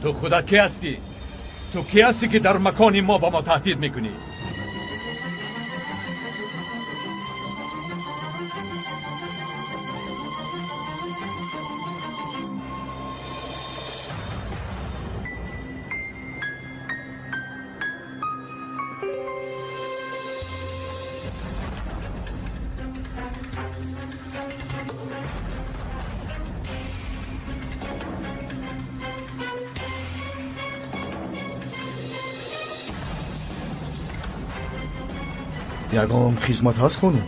Ту худат кӣ ҳастӣ? Ту кӣ ҳастӣ ки дар макони мо ба мо таҳдид мекунӣ? Ягон хизмат ҳаст, хонум?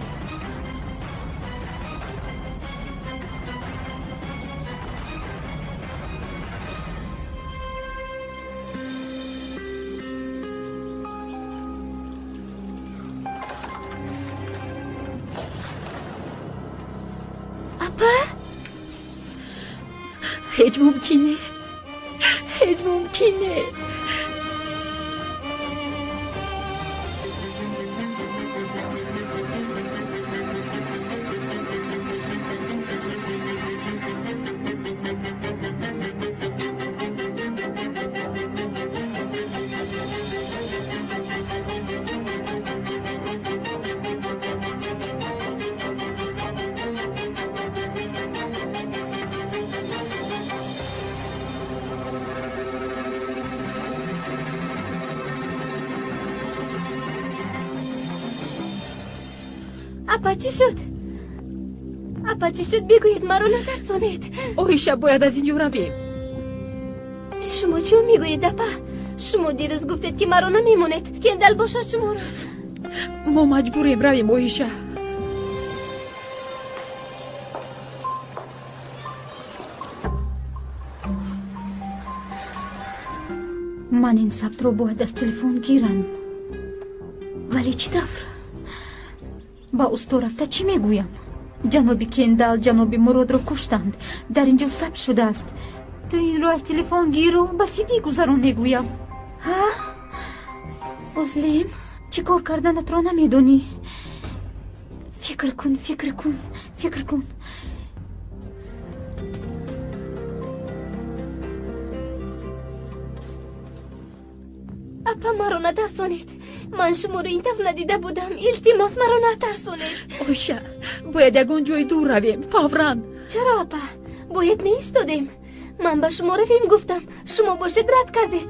Апа, ҳеҷ мумкин не, ҳеҷ мумкин не. Апа, чӣ шуд? Апа, чӣ шуд? Бигӯед, маро натарсонед. Оиша, бояд аз инҷо равем. Шумо чӣ мегӯед, апа? Шумо дирӯз гуфтед, ки маро намемонед. Кендал бошад шуморо. Мо маҷбурем равем, Оиша. Ман ин сабтро бояд аз телефон гирам. Вале чӣ тавр? Ба усто рафта чӣ мегӯям? Ҷаноби Кендал ҷаноби Муродро куштанд. Дар ин ҷо сабт шудааст. Ту инро аз телефон гиру ба сидӣ гузарон, мегӯям. Ҳа, Озлем, чӣ кор карданатро намедонӣ. Фикр кун, фикр кун, фикр кун. Апа, маро натарсонед. Ман шуморо ин тавр надида будам. Илтимос, маро натарсонед. Оиша, бояд ягон ҷои дур равем, фавран. Чаро, апа? Бояд меистодем. Ман ба шумо равем гуфтам, шумо бошед рад кардед.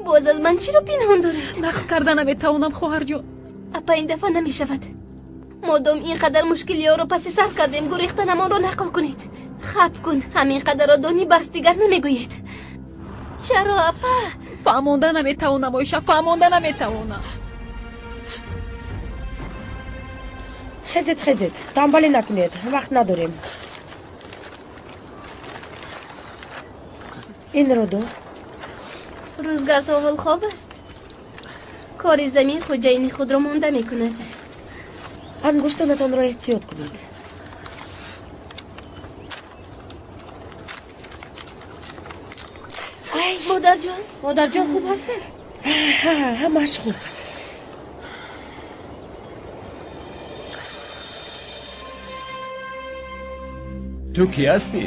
Боз аз ман чиро пинҳон доред? Нақл карда наметавонам, хоҳарҷон. Апа, ин дафъа намешавад. Модом ин қадар мушкилиҳоро паси сар кардем, гурехтанамонро нақл кунед. Хаб кун, ҳамин қадарро донӣ, бас, дигар намегӯед. Чаро, апа? Фаҳмонда наметавонам, Оиша, фаҳмонда наметавонам. Хезед, хезед, танбалӣ накунед, вақт надорем. Инро дор. Рӯзгар то ҳол хоб аст. Кори замин хоҷаини худро монда мекунад. Ангуштонатонро эҳтиёт кунед. Модарҷон. Модарҷон, хуб ҳастед? Ҳамааш хуб. Ту кӣ ҳастӣ?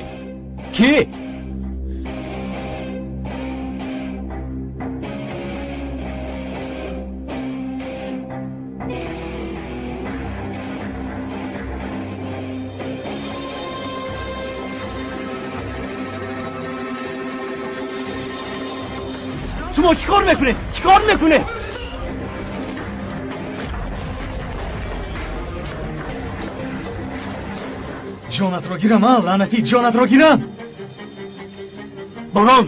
Кӣ? Шумо чӣ кор мекунед? Чӣ кор мекунед? Ҷонатро гирам, а, лаънатӣ, ҷонатро гирам! Борон!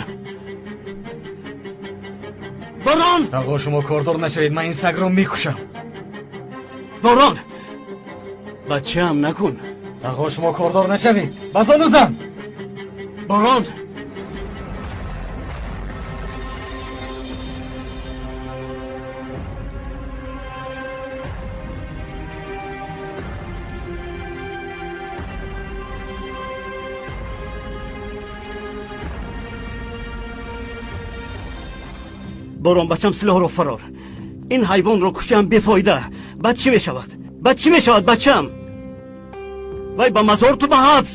Борон! Тағо, шумо кордор нашавед, ман ин сагро мекушам. Борон! Бачаам, накун. Тағо, шумо кордор нашавед. Ба зону зан! Борон! Борон, бачам, силоҳро фарор. Ин ҳайвонро куштиам бефоида. Баъд чӣ мешавад? Баъд чӣ мешавад, бачам? Вай ба мазор, ту ба ҳабс.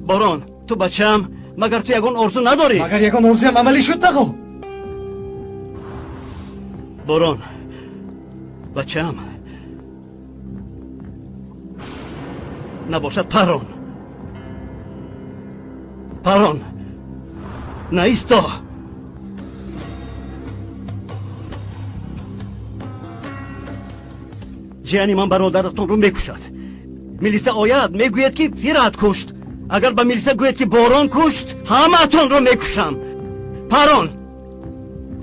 Борон, ту бачам Магар ту ягон орзу надорӣ? Магар ягон орзуям амалӣ шуд, тағо? Борон, бачаам, набошад парон. Парон, наисто. Ҷияни ман бародаратонро мекушад. Милиса ояд, мегӯяд ки Фират кушт. Агар ба милиса гӯяд ки Борон кушт, ҳамаатонро мекушам. Парон.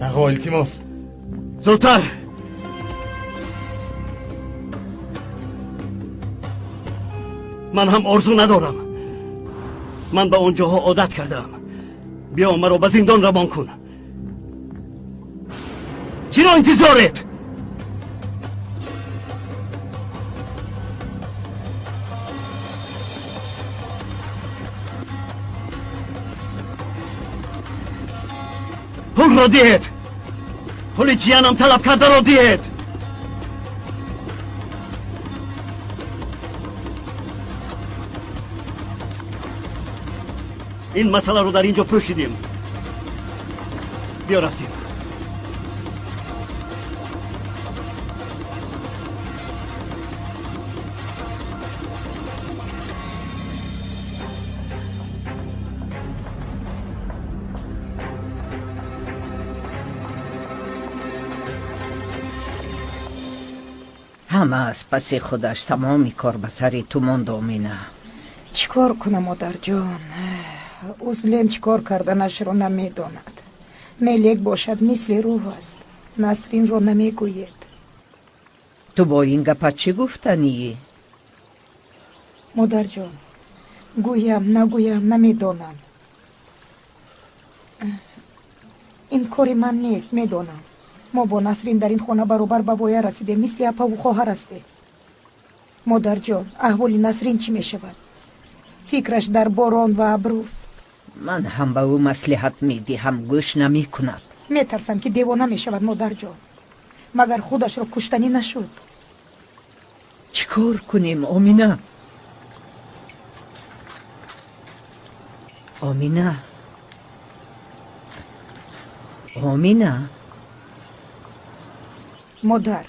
Тағо, илтимос. Зудтар. Ман ҳам орзу надорам. Ман ба он ҷоҳо одат кардаам. Биё маро ба зиндон равон кун. Чиро интизоред? Пулро диҳед. Пули ҷиянам талаб кардаро диҳед. Ин масъаларо дар ин ҷо пӯшидем. Биё рафтем. Ҳама аз паси худаш тамоми кор ба сари ту монд, Омина. Чӣ кор кунам, модарҷон? Узлем чӣ кор карданашро намедонад. Мелек бошад, мисли рӯҳ аст. Насринро намегӯед. Ту бо ин гапа чӣ гуфтанӣ? Модарҷон, гӯям, нагӯям, намедонам. Ин кори ман нест, медонам. Мо бо Насрин дар ин хона баробар ба воя расидем, мисли апаву хоҳар ҳастем. Модарҷон, аҳволи Насрин чӣ мешавад? Фикраш дар борон ва абрӯз. Ман ҳам ба ӯ маслиҳат медиҳам, гӯш намекунад. Метарсам ки девона мешавад, модарҷон. Магар худашро куштанӣ нашуд? Чӣ кор кунем, Омина? Омина, Омина. Модар,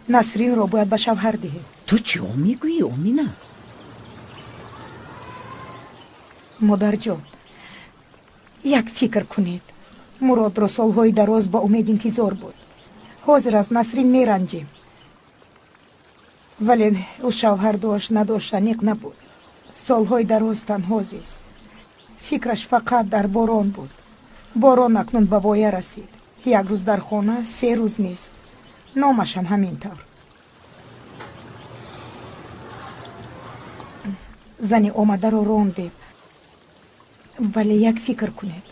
Насринро бояд ба шавҳар диҳем. Ту чӣ мегӯӣ, Омина? Модарҷон, як фикр кунед. Муродро солҳои дароз ба умед интизор буд. Ҳозир аз Насрин меранҷем. Вале ӯ шавҳар дошт, надошт, аниқ набуд. Солҳои дароз танҳо зист. Фикраш фақат дар борон буд. Борон акнун ба воя расид. Як рӯз дар хона, 3 рӯз нест. Номашам ҳамин тавр. Зани омадаро рондем. Вале як фикр кунед.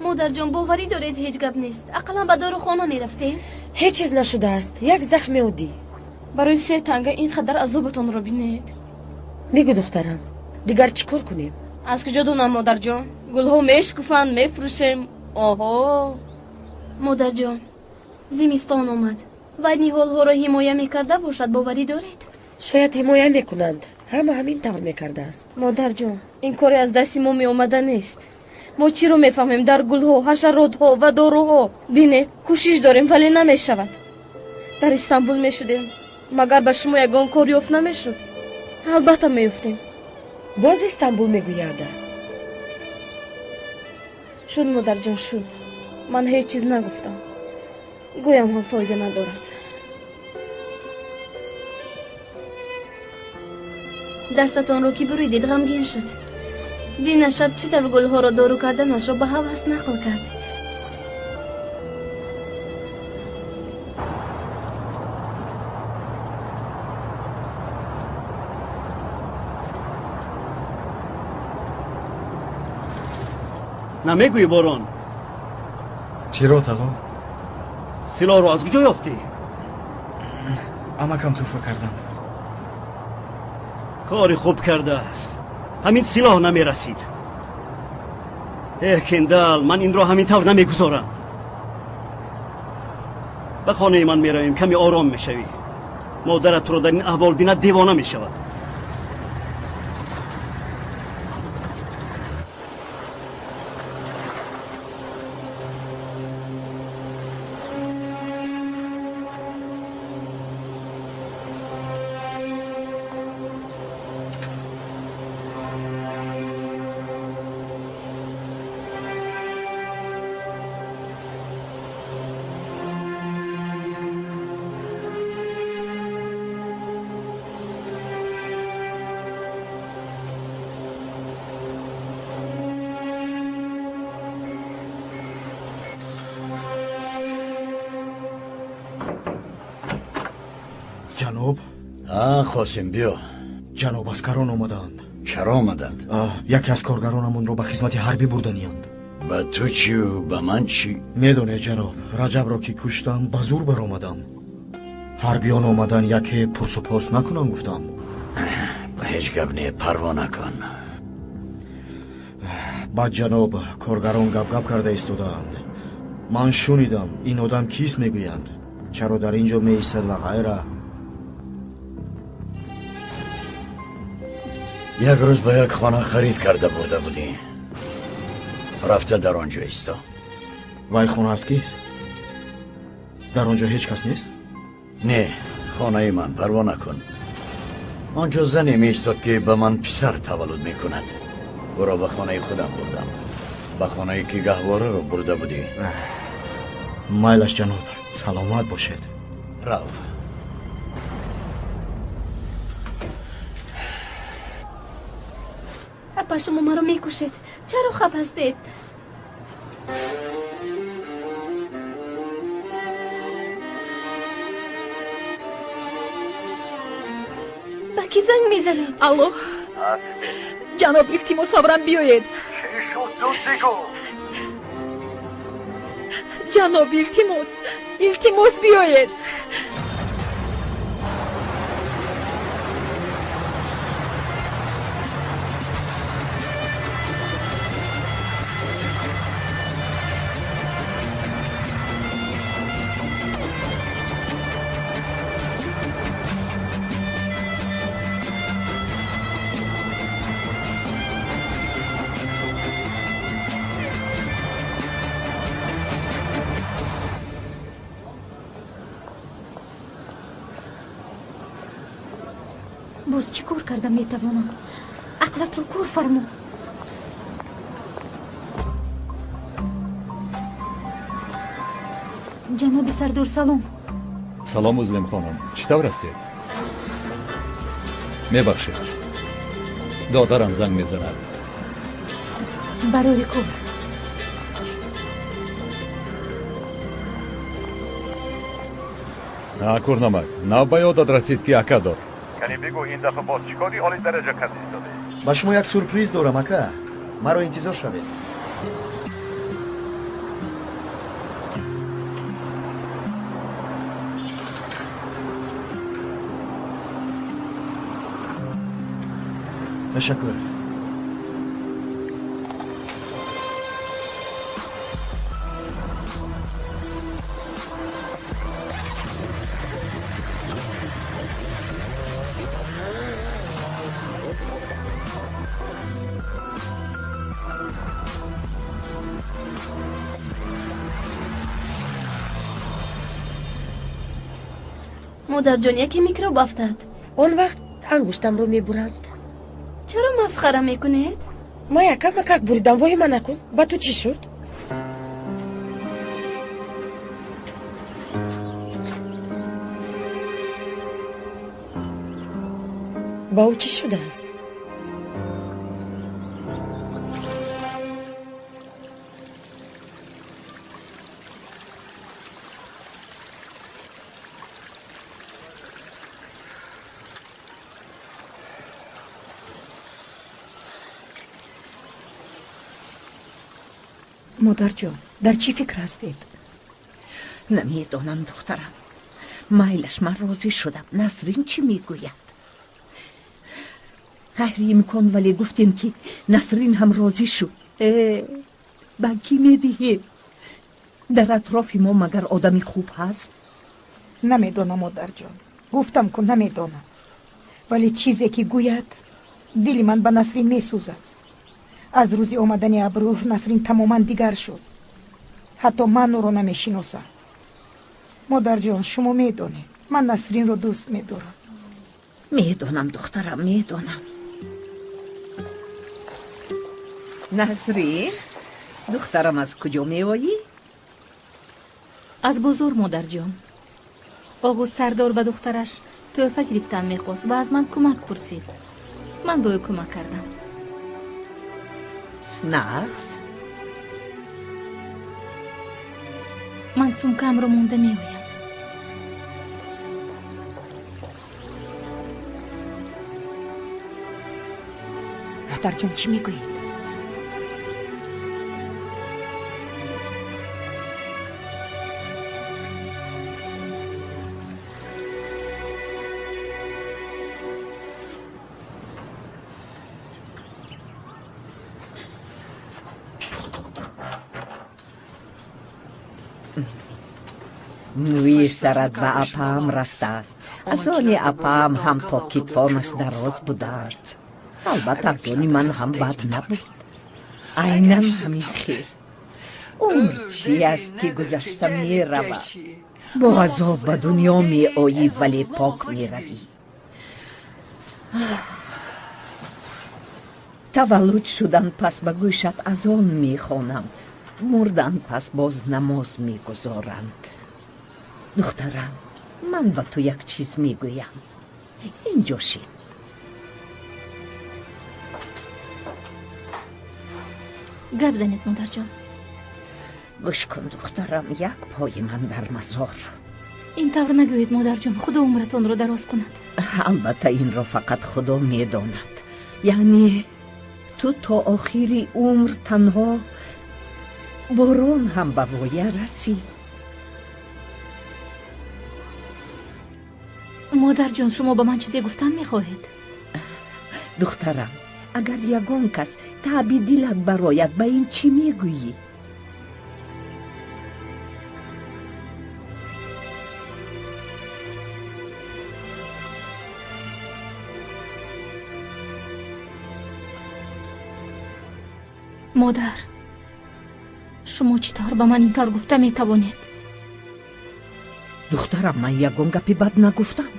Модарҷон, боварӣ доред ҳеҷ гап нест? Ақаллан ба дорухона мерафтем? Ҳеҷ чиз нашудааст. Як захми оддӣ. Барои 3 танга ин қадар азобатонро бинед. Бигӯ, духтарам, дигар чӣ кор кунем? Аз куҷо донам, модарҷон? Гулҳо мешкуфанд, мефурӯшем. Оҳо. Модарҷон, зимистон омад. Вай ниҳолҳоро ҳимоя мекарда бошад, боварӣ доред? Шояд ҳимоя мекунанд. Ҳама ҳамин тавр мекардааст. Модарҷон, ин коре аз дасти мо меомада нест. Мо чиро мефаҳмем дар гулҳо, ҳашаротҳо ва доруҳо? Бинед, кӯшиш дорем, вале намешавад. Дар Истанбул мешудем. Магар ба шумо ягон кор ёфт намешуд? Албатта меёфтем. Боз Истанбул мегӯяда. Шуд, модарҷон, шуд. Ман ҳеҷ чиз нагуфтам. Гӯям ҳам фоида надорад. Дастатонро ки буридед, ғамгин шуд. Дина шаб чӣ тавр гулҳоро дору карданашро ба ҳавас нақл кард. Намегӯӣ, Борон? Чиро, тағо? Силоҳро аз куҷо ёфтӣ? Амакам тӯҳфа карданд. Кори хуб кардааст. Ҳамин силоҳ намерасид. Эҳ, Кендал, ман инро ҳамин тавр намегузорам. Ба хонаи ман меравем, каме ором мешавӣ. Модарат туро дар ин аҳвол бинад, девона мешавад. Ҷаноб? Қосим, биё. Ҷаноб, аскарон омадаанд. Чаро омаданд? Яке аз коргаронамонро ба хизмати ҳарбӣ бурданианд. Ба ту чию ба ман чӣ? Медонед, ҷаноб, Раҷабро ки куштам, ба зур баромадам. Ҳарбиён омадан, яке пурсупос накунам гуфтам. Ба ҳеҷ гап не, парво накун. Баъд, ҷаноб, коргарон гап-гап карда истодаанд. Ман шунидам, ин одам кист мегӯянд, чаро дар ин ҷо меистад ва ғайра. Як рӯз ба як хона харид карда бурда будӣ. Рафта дар он ҷо исто. Вай хона аст кист? Дар он ҷо ҳеҷ кас нест? Не, хонаи ман, парво накун. Он ҷо зане меистод, ки ба ман писар таваллуд мекунад. Ӯро ба хонаи худам бурдам. Ба хонае ки гаҳвораро бурда будӣ. Майлаш, ҷаноб, саломат бошед. Рав. Апа, шумо маро мекушед. Чаро хаф ҳастед? Ба кӣ занг мезанед? Алло, ҷаноб, илтимос, фавран биёед. Чӣ шуд, зуд бигӯ. Ҷаноб, илтимос, илтимос, биёед. Боз чӣ кор карда метавонам? Ақлатро кор фармо. Ҷаноби сардор, салом. Салом, Узлем хонум, чӣ тавр ҳастед? Мебахшед, додарам занг мезанад. Барори кор. Курнамак, нав ба ёдат расид, ки ака дор. Кани бигӯ, ин дафъа боз чӣ кори оли дараҷа карда истодаӣ? Ба шумо як сюрприз дорам, ака. Маро интизор шавед. Ташаккур. Модарҷон, яке микроб афтад. Он вақт ангуштамро мебуранд. Чаро масхара мекунед? Ман якамакак буридам, воҳима накун. Ба ту чӣ шуд? Ба ӯ чӣ шудааст? Модарҷон, дар чӣ фикр ҳастед? Намедонам, духтарам. Майлаш, ман розӣ шудам. Насрин чӣ мегӯяд? Ғайри имкон, вале гуфтем, ки Насрин ҳам розӣ шуд. Ба кӣ медиҳем? Дар атрофи мо магар одами хуб ҳаст? Намедонам, модарҷон. Гуфтам ку намедонам, вале чизе ки гӯяд, дили ман ба Насрин месӯзад. Аз рӯзи омадани Абру Насрин тамоман дигар шуд. Ҳатто ман ӯро намешиносам. Модарҷон, шумо медонед, ман Насринро дӯст медорам. Медонам, духтарам, медонам. Насрин, духтарам, аз куҷо меоӣ? Аз бозор, модарҷон. Оғуз сардор ба духтараш тӯҳфа гирифтан мехост ва аз ман кӯмак пурсид. Ман ба ӯ кӯмак кардам. Нағз. Ман сумкаамро монда меоям. Модарҷон, чӣ мегӯед? Мӯи сарат ба апаам рафтааст. Аз они апаам ҳам то китфонаш дароз будааст. Албатта, аз они ман ҳам бад набуд. Айнан ҳамин хел. Умр чи аст, ки гузашта меравад? Бо азоб ба дунё меоӣ, вале пок меравӣ. Таваллуд шудан пас ба гӯшат азон мехонанд, мурдан пас боз намоз мегузоранд. Духтарам, ман ба ту як чиз мегӯям. Инҷо шин. Гап занед, модарҷон. Гӯш кун, духтарам, як пои ман дар мазор. Ин тавр нагӯед, модарҷон, худо умратонро дароз кунад. Албатта, инро фақат худо медонад. Яъне ту то охири умр танҳо. Борон ҳам ба воя расид. Модарҷон, шумо ба ман чизе гуфтан мехоҳед? Духтарам, агар ягон кас таъби дилат барояд, ба ин чӣ мегӯӣ? Модар, шумо чӣ тавр ба ман ин тавр гуфта метавонед? Духтарам, ман ягон гапи бад нагуфтам.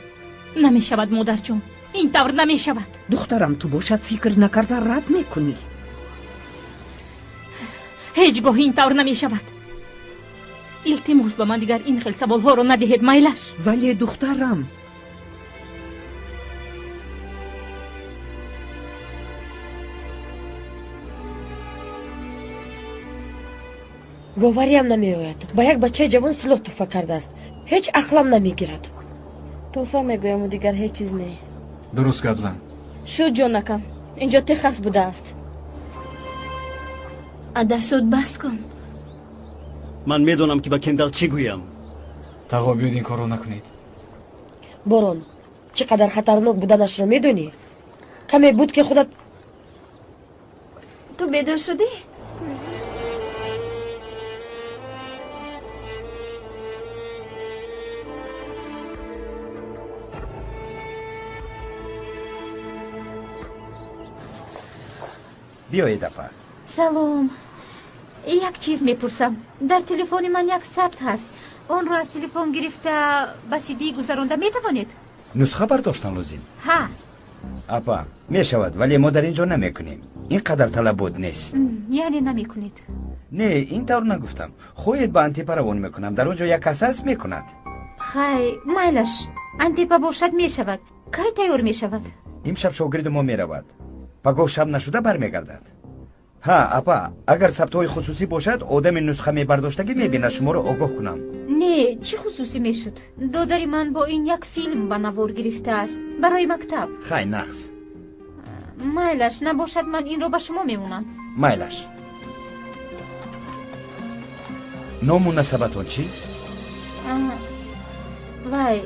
Намешавад, модарҷон, ин тавр намешавад. Духтарам, ту бошад фикр накарда рад мекунӣ. Ҳеҷ гоҳ ин тавр намешавад. Илтимос, ба ман дигар ин хел саволҳоро надиҳед, майлаш. Вале, духтарам. Бовариам намеояд, ба як бачаи ҷавон силоҳ тӯҳфа кардааст. Ҳеҷ ақлам намегирад. Тӯҳфа мегӯяму дигар ҳеҷ чиз не. Дуруст гап зан. Шуд, ҷонакам, инҷо Техас будааст. Ада шуд, бас кун. Ман медонам, ки ба Кендал чӣ гӯям. Тағо, биёд ин корро накунед. Борон, чӣ қадар хатарнок буданашро медонӣ? Каме буд, ки худат. Ту бедор шудӣ? Биёед, апа. Салом. Як чиз мепурсам. Дар телефони ман як сабт ҳаст. Онро аз телефон гирифта ба сидӣ гузаронда метавонед? Нусха бардоштан лозим? Ҳа. Апа, мешавад, вале мо дар ин ҷо намекунем. Ин қадар талабот нест. Яъне намекунед? Не, ин тавр нагуфтам. Хоҳед, ба Антипа равон мекунам. Дар он ҷо як кас ҳаст, мекунад. Хай, майлаш. Антипа бошад, мешавад. Кай тайёр мешавад? Имшаб шогирди мо меравад. Пагоҳ шаб нашуда бармегардад. Ҳа, апа, агар сабтҳои хусусӣ бошад, одами нусха мебардоштагӣ мебинад, шуморо огоҳ кунам. Не, чӣ хусусӣ мешуд? Додари ман бо ин як филм ба навор гирифтааст барои мактаб. Хай, нағз. Майлаш, набошад, ман инро ба шумо мемонам. Майлаш. Ному насабатон чӣ? Вай,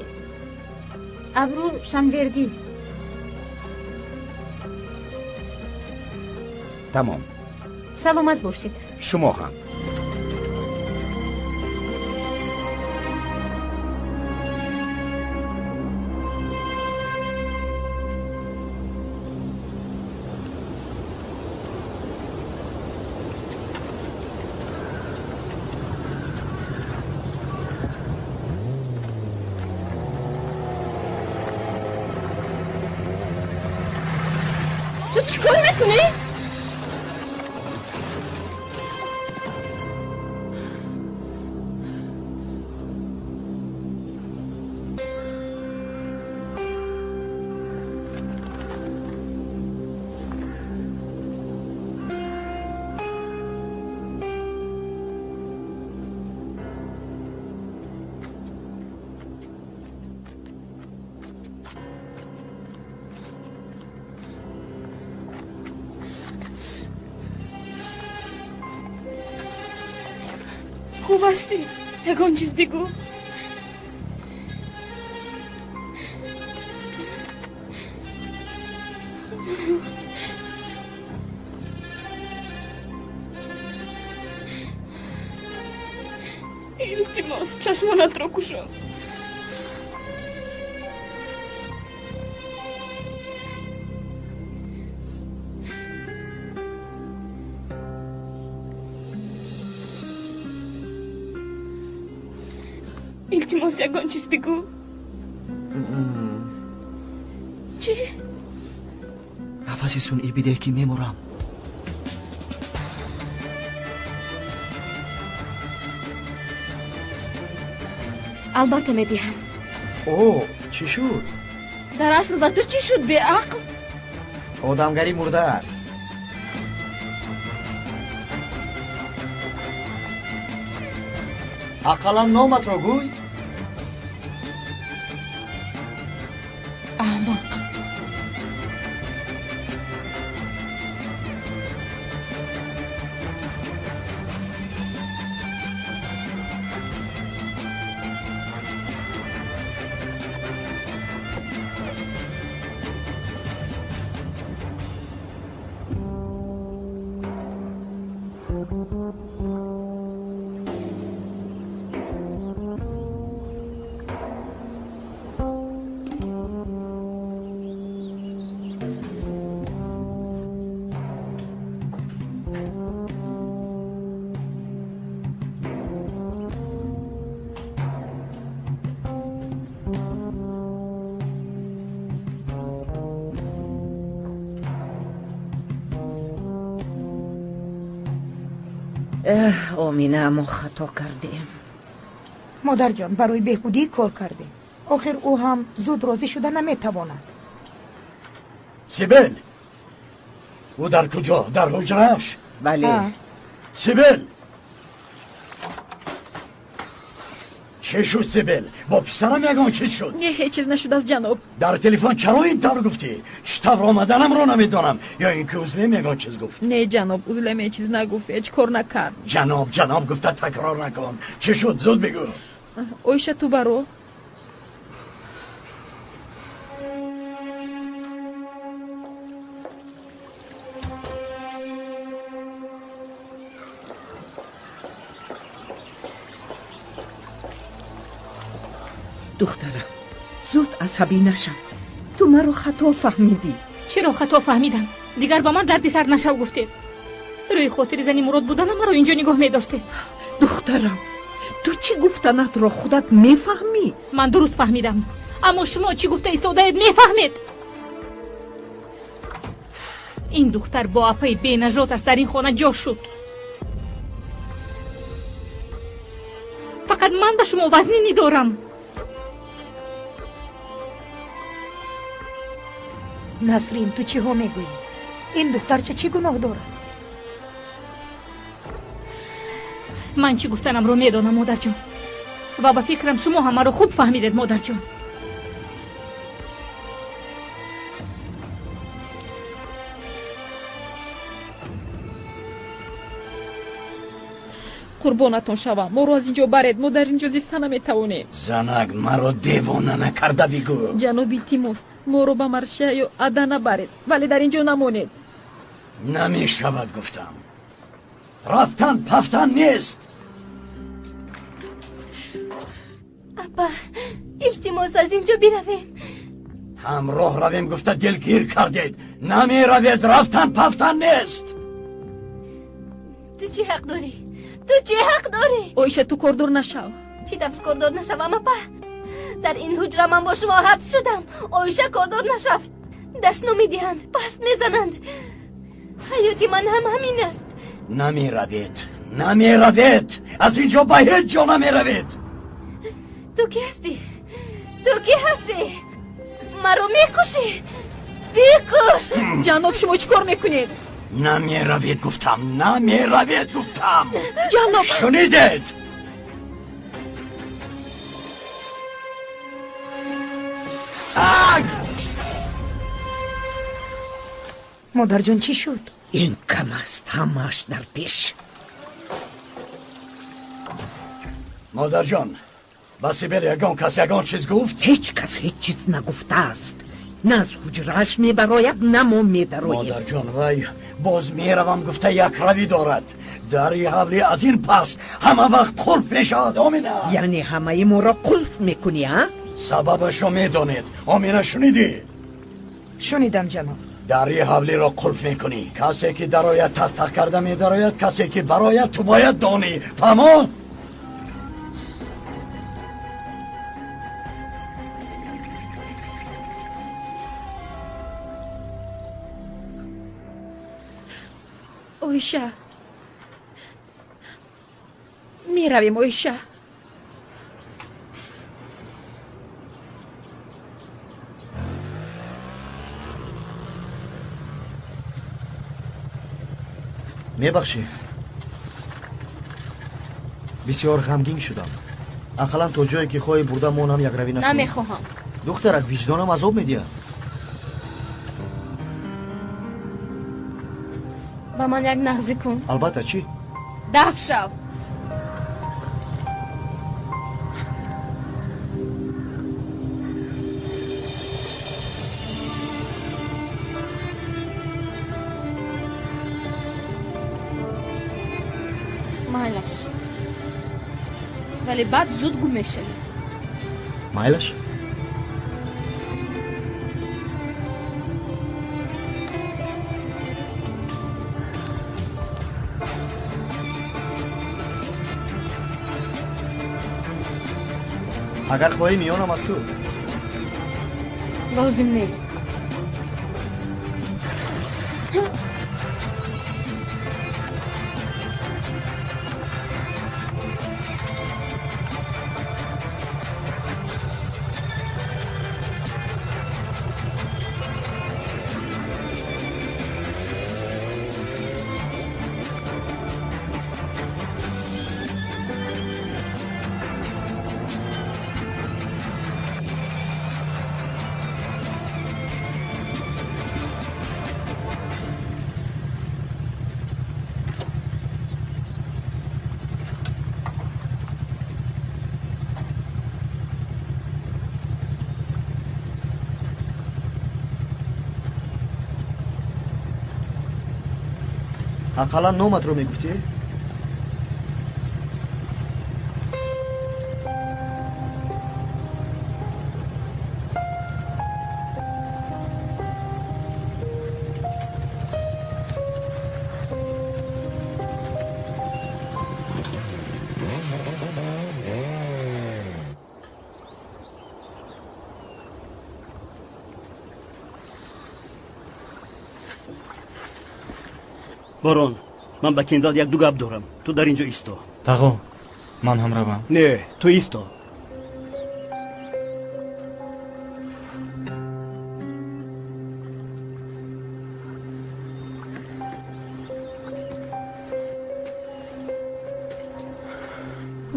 Абру Шанвердӣ. Тамом. Саломат бошед. Шумо ҳам. Ту чӣ кор мекунӣ? Хуб ҳастӣ? Ягон чиз бигӯ. Илтимос, чашмонатро кушо. Илтимос, ягон чиз бигӯ. Чӣ? Нафаси сунъӣ бидеҳ, ки мемурам. Албатта медиҳам. О, чӣ шуд? Дар асл ба ту чӣ шуд, беақл? Одамгарӣ мурдааст. Ақаллан номатро гӯй. Аҳмақ. Омина, мо хато кардем. Модарҷон, барои беҳбудӣ кор кардем. Охир ӯ ҳам зуд розӣ шуда наметавонад. Сибел, ӯ дар куҷо? Дар ҳуҷрааш? Бале. Сибел, чӣ шуд? Сибел, бо писарам ягон чиз шуд? Не, ҳеҷ чиз нашудааст, ҷаноб. Дар телефон чаро ин тавр гуфтӣ? Чӣ тавр омаданамро намедонам. Ё ин ки Узлем ягон чиз гуфт? Не, ҷаноб, Узлем ҳеҷ чиз нагуфт, ҳеҷ кор накард. Ҷаноб, ҷаноб гуфта такрор накун. Чӣ шуд? Зуд бигӯ. Оиша, ту баро. Духтарам, зуд асабӣ нашав. Ту маро хато фаҳмидӣ. Чаро хато фаҳмидам? Дигар ба ман дарди сар нашав гуфтед. Рӯи хотири зани Мурод буданам маро инҷо нигоҳ медоштед. Духтарам, ту чӣ гуфтанатро худат мефаҳмӣ? Ман дуруст фаҳмидам, аммо шумо чӣ гуфта истодаед мефаҳмед? Ин духтар бо апаи бенажоташ дар ин хона ҷо шуд. Фақат ман ба шумо вазнинӣ дорам. Насрин, ту чиҳо мегӯӣ? Ин духтарча чӣ гуноҳ дорад? Ман чӣ гуфтанамро медонам, модарҷон, ва ба фикрам шумо ҳам маро хуб фаҳмидед, модарҷон. Қурбонатон шавам, моро аз ин ҷо баред, мо дар ин ҷо зиста наметавонем. Занак, маро девона накарда бигӯ. Ҷаноб, илтимос, моро ба Маршия ё Адана баред, вале дар ин ҷо намонед. Намешавад, гуфтам. Рафтан пафтан нест. Апа, илтимос, аз ин ҷо биравем. Ҳамроҳ равем гуфта дилгир кардед. Намеравед, рафтан пафтан нест. Ту чӣ ҳақ дорӣ? Ту чӣ ҳақ дорӣ? Оиша, ту кордор нашав. Чӣ тавр кордор нашавам, апа? Дар ин ҳуҷра ман бо шумо ҳабс шудам. Оиша, кордор нашав. Дашном медиҳанд, паст мезананд. Ҳаёти ман ҳам ҳамин аст. Намеравед, намеравед, аз ин ҷо ба ҳеҷ ҷо намеравед. Ту кӣ ҳастӣ? Ту кӣ ҳастӣ? Маро мекушӣ? Бикуш! Ҷаноб, шумо чӣ кор мекунед? Намеравед гуфтам, намеравед гуфтам. Ҷаноб, шунидед? Модарҷон, чӣ шуд? Ин кам аст, ҳамааш дар пеш. Модарҷон, ба Сибел ягон кас ягон чиз гуфт? Ҳеҷ кас ҳеҷ чиз нагуфтааст. На аз ҳуҷрааш мебарояд, на мо медароем. Модарҷон, вай боз меравам гуфта як равӣ дорад. Дари ҳавлӣ аз ин пас ҳама вақт қулф мешавад, Омина. Яъне ҳамаи моро қулф мекунӣ, а? Сабабашро медонед. Омина, шунидӣ? Шунидам, ҷаноб. Дари ҳавлиро қулф мекунӣ. Касе ки дарояд тақ-тақ карда медарояд, касе ки барояд ту бояд донӣ. Фаҳмо? Оиша, меравем, Оиша. Мебахшӣ, бисёр ғамгин шудам. Ақаллан то ҷое ки хоҳӣ бурда монам якравӣ накунӣ. Намехоҳам. Духтарак, виҷдонам азоб медиҳад. Ба ман як нағзӣ кун. Албатта, чӣ? Даф шав. Майлаш, вале баъд зуд гум мешавӣ. Майлаш? Агар хоҳӣ, миёнам аз ту. Лозим нест. Ақаллан номатро мегуфтӣ? Борон, ман ба Кендал як-ду гап дорам. Ту дар ин ҷо исто. Тағо, ман ҳам равам. Не, ту исто.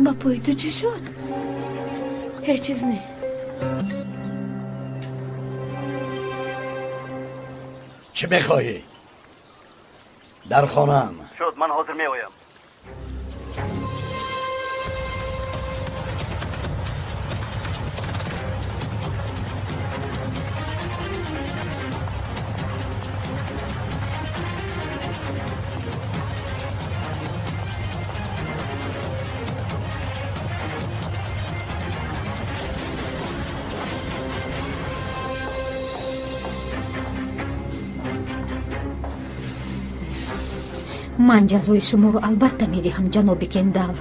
Ба пои ту чӣ шуд? Ҳеҷ чиз не. Чӣ мехоҳӣ? Дар хонаам. Шуд, ман ҳозир меоям. Ман ҷазои шуморо албатта медиҳам, ҷаноби Кендал.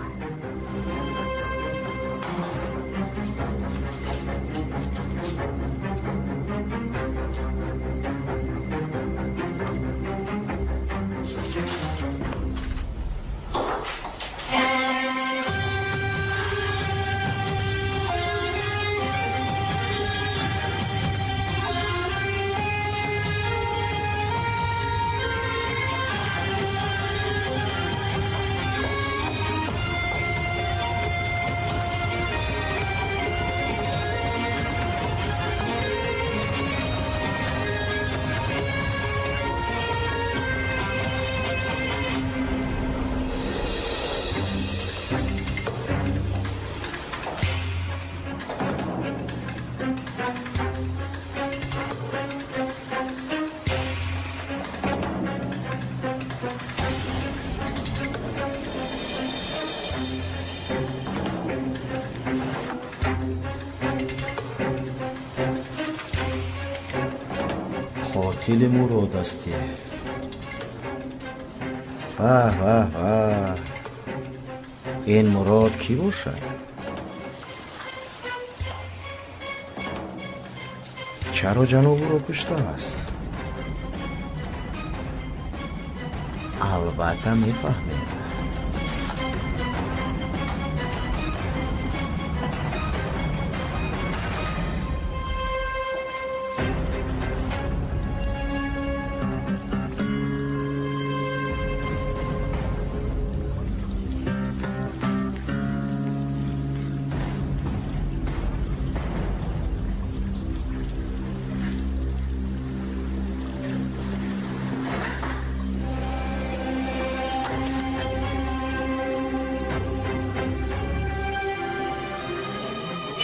Қотили Мурод ҳастӣ. Ваҳ, ваҳ, ваҳ, ин Мурод кӣ бошад? Чаро ҷаноб ӯро куштааст? Албатта мефаҳмем.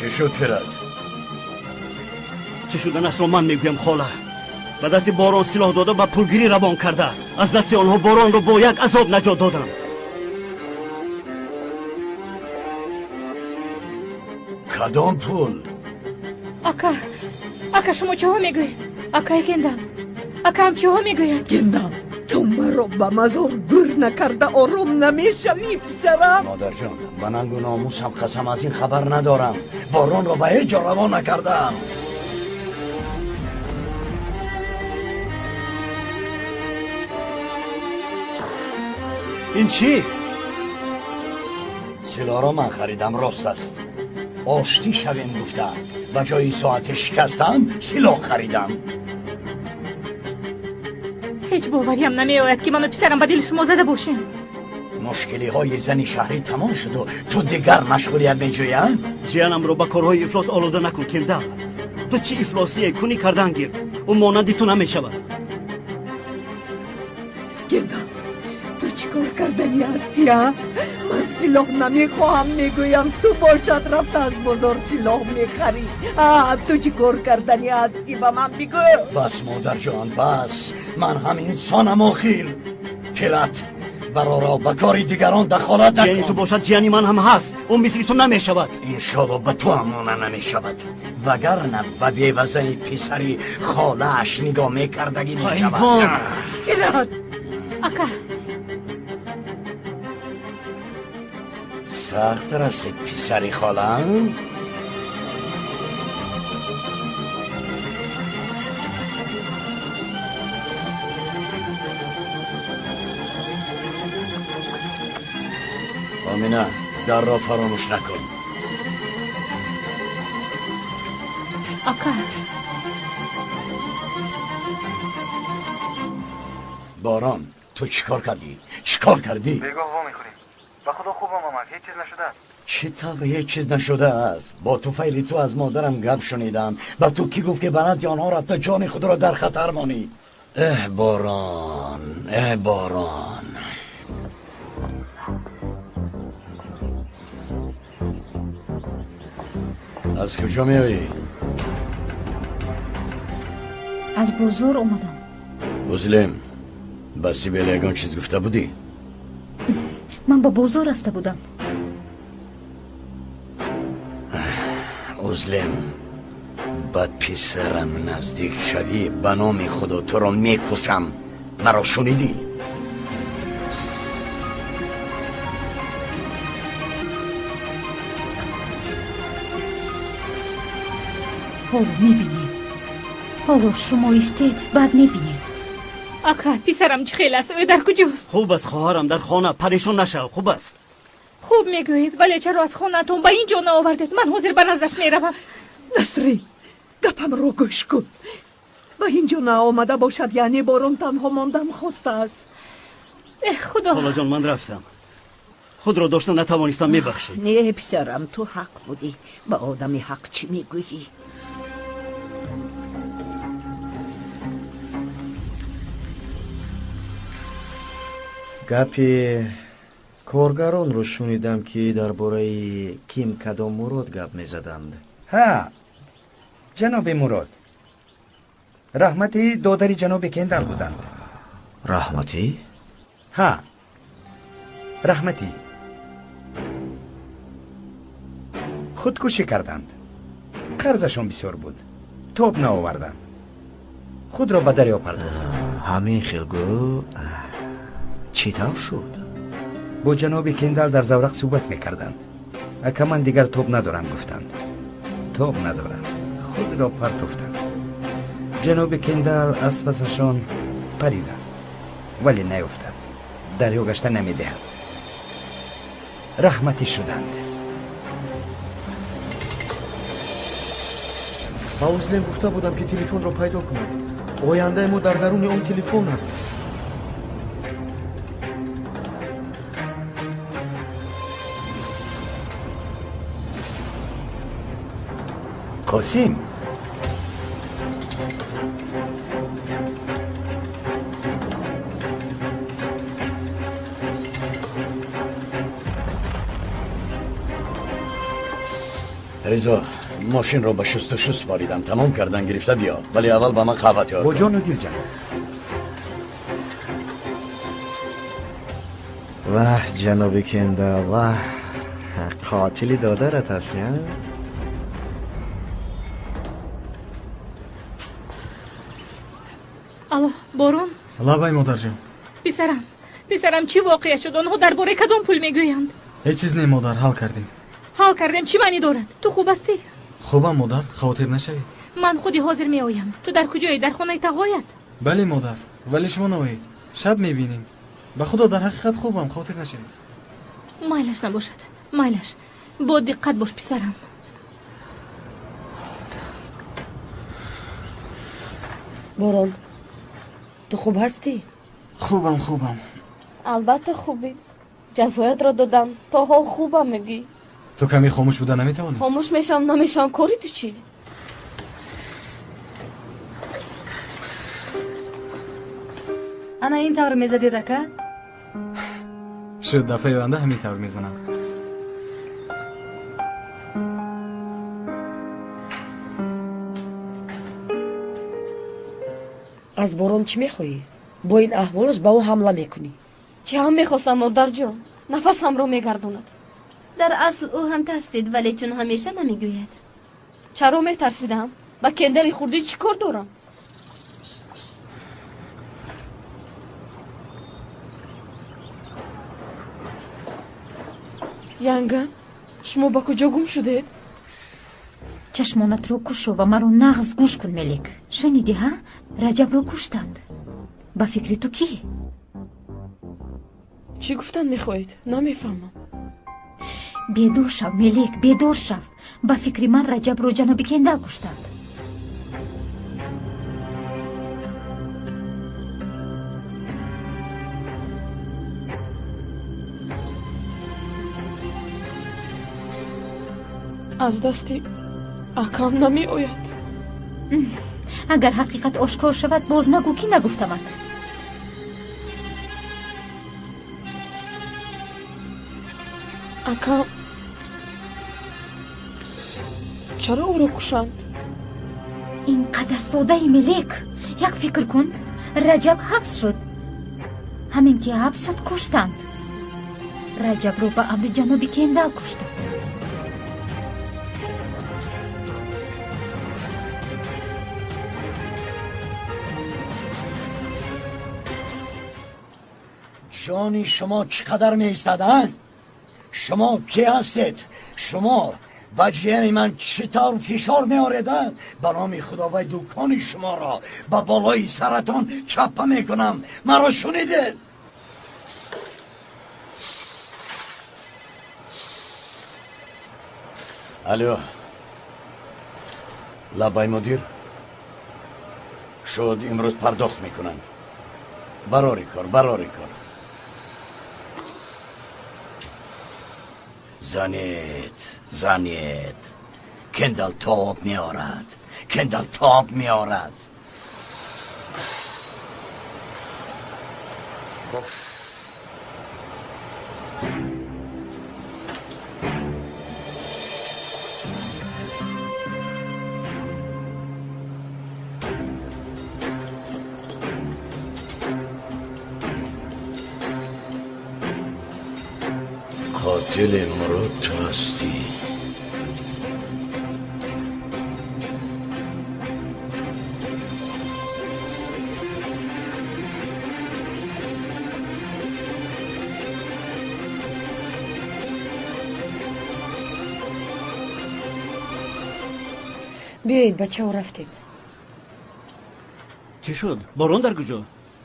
چه شد فراد؟ چه شدن است رو من میگویم خاله. به دست باران سلاح داده و پولگیری روان کرده است. از دست آنها باران رو با یک عذاب نجات دادم. کدام پول؟ اکا، اکا شما چه ها میگویید؟ اکای کندم، اکا هم چه ها میگوید؟ کندم تو مرا به مزار گور نکرده آرام نمیشوی پسرم. مادر جان، به ننگ و ناموسم قسم از این خبر ندارم. باران را به هیچ جا روان نکردم. این چی؟ سلاح را من خریدم، راست است. آشتی شویم گفتم، و جای ساعت شکستم سلاح خریدم. هیچ باوریم نمیآید که من و پسرم به دل شما زده باشیم. مشکلی های زنی شهری تمام شد و تو دیگر مشغولیت میجویم؟ جیانم رو به کارهای افلاس آلوده نکن کندل. تو چی افلاسی کنی کردن گیر، او مانندی تو نمیشود. کندل تو چی کار کردنی هستی؟ ها؟ من سلاح نمیخواهم میگویم، تو باشد رفت از بازار سلاح میخری. تو چی کار کردنی هستی به من بگو. بس مادر جان بس، من هم انسانم آخیر. پیرت برارا به کاری دیگران دخالت نکن. جیانی تو باشد جیانی من هم هست، اون مثل تو نمیشود. انشالله به تو هم مانه نمیشود، وگرنه به بیوزنی پسری خاله‌اش نگاه میکردگی میشود. پیرت اکا سخت رسید پسری خالم. آمینه در را فراموش نکن. آقا باران تو چیکار کردی؟ چیکار کردی؟ بیگاه وا میخوریم. به خدا خوبم آمد، هیچ چیز نشده است. چه طور هیچ چیز نشده است؟ با توفیل تو از مادرم گپ شنیدم. با تو کی گفت که به نزد آنها رفته جان خود را در خطر مانی؟ اه باران، اه باران. از کجا میایی؟ از بازار اومدم. بوزلم، با سیبیل یگان چیز گفته بودی؟ من با بازار رفته بودم. ازلم، با پسرم نزدیک شوی به نام خدا تو را میکشم. مرا شنیدی؟ حالا میبینیم. حالا شما ایستید بعد میبینیم. آقا پسرم چه خیلی است؟ او در کجاست؟ خوب است خواهرم، در خانه، پریشان نشو، خوب است. خوب میگویید، ولی چرا از خانه‌تون به اینجا نآوردید؟ من حاضر به نزدش میروم. نصری گپم رو گوش کن. به اینجا نآمده باشد یعنی باران تنها ماندن خواسته است. خدا. خاله جان من رفتم، خود را داشتن نتوانستم، میبخشید. نه پسرم تو حق بودی. به آدم حق چی میگویی؟ گپی کارگران رو شنیدم که درباره کیم کدام مراد گپ میزدند. ها جناب مراد، رحمتی دادری جناب کندل بودند. رحمتی؟ ها رحمتی خودکشی کردند. قرضشان بسیار بود، توب نآوردند. Худро ба дарё партофтанд. Ҳамин хел гӯ, чӣ тавр шуд? Бо ҷаноби Кендал дар заврақ суҳбат мекарданд. Ака, ман дигар тоб надорам, гуфтанд. Тоб надоранд, худро партофтанд. Ҷаноби Кендал аз пасашон париданд, вале наёфтанд. Дарё гашта намедиҳад. Раҳматӣ шуданд. Ба Узлем гуфта будам, ки телефонро пайдо кунад. Ояндаи мо дар даруни он телефон аст. Қосим, Ризо, мошинро ба шустушӯ супоридам. Тамом кардан гирифта биё, вале аввал ба ман қаҳва тайёр Бо кун. ҷону дил, ҷаноб. Ваҳ, ҷаноби Кендал, ваҳ, қотили додарат аст, я? Алло, Борон? Лабай, модарҷон. Писарам, писарам, чӣ воқеа шуд? Онҳо дар бораи кадом пул мегӯянд? Ҳеҷ чиз не, модар, ҳал кардем. Ҳал кардем чӣ маънӣ дорад? Ту хуб ҳастӣ? Хубам, модар, хавотир нашавед. Ман худи ҳозир меоям. Ту дар куҷое? Дар хонаи тағоят? Бале, модар, вале шумо наоед, шаб мебинем. Ба худо, дар ҳақиқат хубам, хавотир нашавед. Майлаш набошад, майлаш. Бо диққат бош, писарам. Борон, ту хуб ҳастӣ? Хубам, хубам. Албатта хубӣ. Ҷазоятро додам, то ҳол хубам мегӯӣ. Ту каме хомӯш буда наметавонӣ? Хомӯш мешавам, намешавам, кори ту чӣ? Ана ин тавр мезадед, ака? Шуд, дафъаи оянда ҳамин тавр мезанам. Аз Борон чӣ мехоҳӣ? Бо ин аҳволаш ба ӯ ҳамла мекунӣ. Чӣ ҳам мехостам, модарҷон? Нафасамро мегардонад. Дар асл ӯ ҳам тарсид, вале чун ҳамеша намегӯяд. Чаро метарсидам? Ба кендали хурдӣ чӣ кор дорам? Янга, шумо ба куҷо гум шудед? Чашмонатро кушо ва маро нағз гӯш кун, Мелик. Шунидӣ, ҳа? Раҷабро куштанд. Ба фикри ту, кӣ? Чӣ гуфтан мехоҳед? Намефаҳмам. Бедор шав, Мелик, бедор шав. Ба фикри ман, Раҷабро ҷаноби Кендал куштанд. Аз дасти акам намеояд. Агар ҳақиқат ошкор шавад, боз нагӯ, ки нагуфтамат. Акам, чаро ӯро кушанд? Ин қадар содаи, Мелек. Як фикр кун, Раҷаб ҳабс шуд. Ҳамин ки ҳабс шуд, куштанд. Раҷабро ба амри ҷаноби Кендал куштанд. Ҷони шумо чӣ қадар меистад, а? Шумо кӣ ҳастед? Шумо ба ҷияни ман чӣ тавр фишор меоред, а? Ба номи Худовай, дукони шуморо ба болои саратон чаппа мекунам. Маро шунидед? Алло, лабай, мудир. Шуд, имрӯз пардохт мекунанд. Барори кор, барори кор. Занед, занед, Кендал тоб меорад, Кендал тоб меорад. Қотили Мурод ту ҳастӣ. Биёед бачаҳо, рафтем. Чӣ шуд? Борон дар куҷо?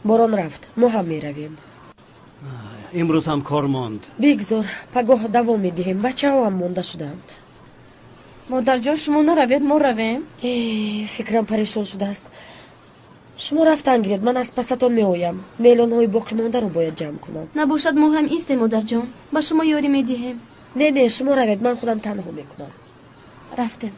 Борон рафт, мо ҳам меравем. Имрӯз ҳам кор монд. Бигзор, пагоҳ давом медиҳем. Бачаҳо ҳам монда шуданд. Модарҷон, шумо наравед, мо равем. Фикрам парешон шудааст. Шумо рафтан гиред, ман аз пасатон меоям. Мелонҳои боқимондаро бояд ҷамъ кунам. Набошад, мо ҳам истем, модарҷон, ба шумо ёрӣ медиҳем. Не, не, шумо равед, ман худам танҳо мекунам. Рафтем.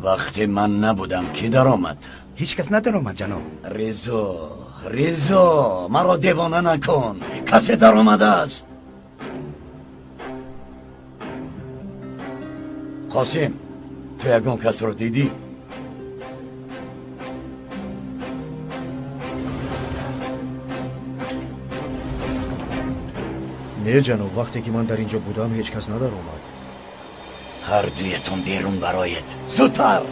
Вақте ман набудам, кӣ даромад? Ҳеҷ кас надаромад, ҷаноб. Ризо, Ризо, маро девона накун. Касе даромадааст. Қосим, ту ягон касро дидӣ? Не, ҷаноб, вақте ки ман дар ин ҷо будам, ҳеҷ кас надаромад. Ҳар дуятон берун бароед. Зудтар!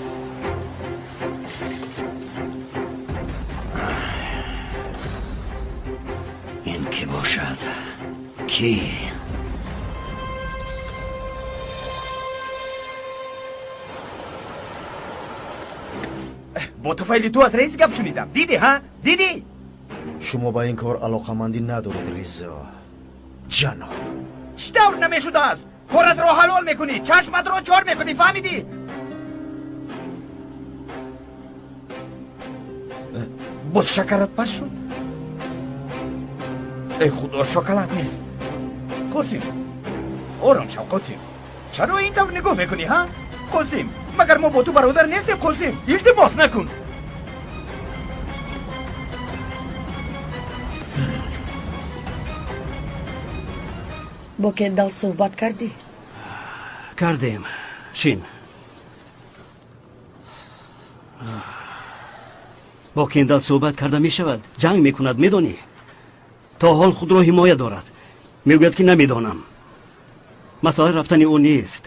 Ин кӣ бошад? Кӣ? Бо туфайли ту аз раис гап шунидам. Дидӣ, ҳа? Дидӣ? Шумо ба ин кор алоқамандӣ надоред, Ризо. Ҷаноб. Чӣ тавр намешудааст? Коратро ҳалол мекунӣ, чашматро чор мекунӣ, фаҳмидӣ? Боз шакарат паст шуд? Эй худо, шоколад нест. Қосим, ором шав, Қосим. Чаро ин тавр нигоҳ мекунӣ, ҳа? Қосим, магар мо бо ту бародар нестем, Қосим? Илтимос накун. Бо Кендал суҳбат кардӣ? Кардем. Шин. Бо Кендал суҳбат карда мешавад. Ҷанг мекунад, медонӣ? То ҳол худро ҳимоя дорад. Мегӯяд ки намедонам. Масъала рафтани ӯ нест.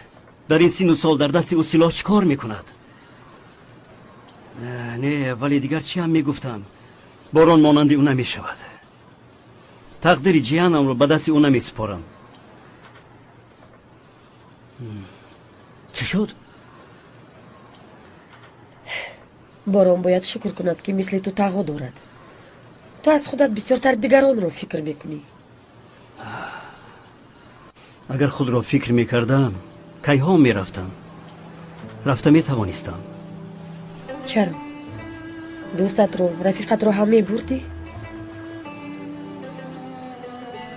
Дар ин сину сол дар дасти ӯ силоҳ чӣ кор мекунад? Не, вале дигар чӣ ҳам мегуфтам? Борон монанди ӯ намешавад. Тақдири ҷиҳанамро ба дасти ӯ намесупорам. Чӣ шуд? Борон бояд шукр кунад, ки мисли ту тағо дорад. Ту аз худат бисёртар дигаронро фикр мекунӣ. Агар худро фикр мекардам, кайҳо мерафтам. Рафта метавонистам. Чаро? Дӯстатро, рафиқатро ҳам мебурдӣ?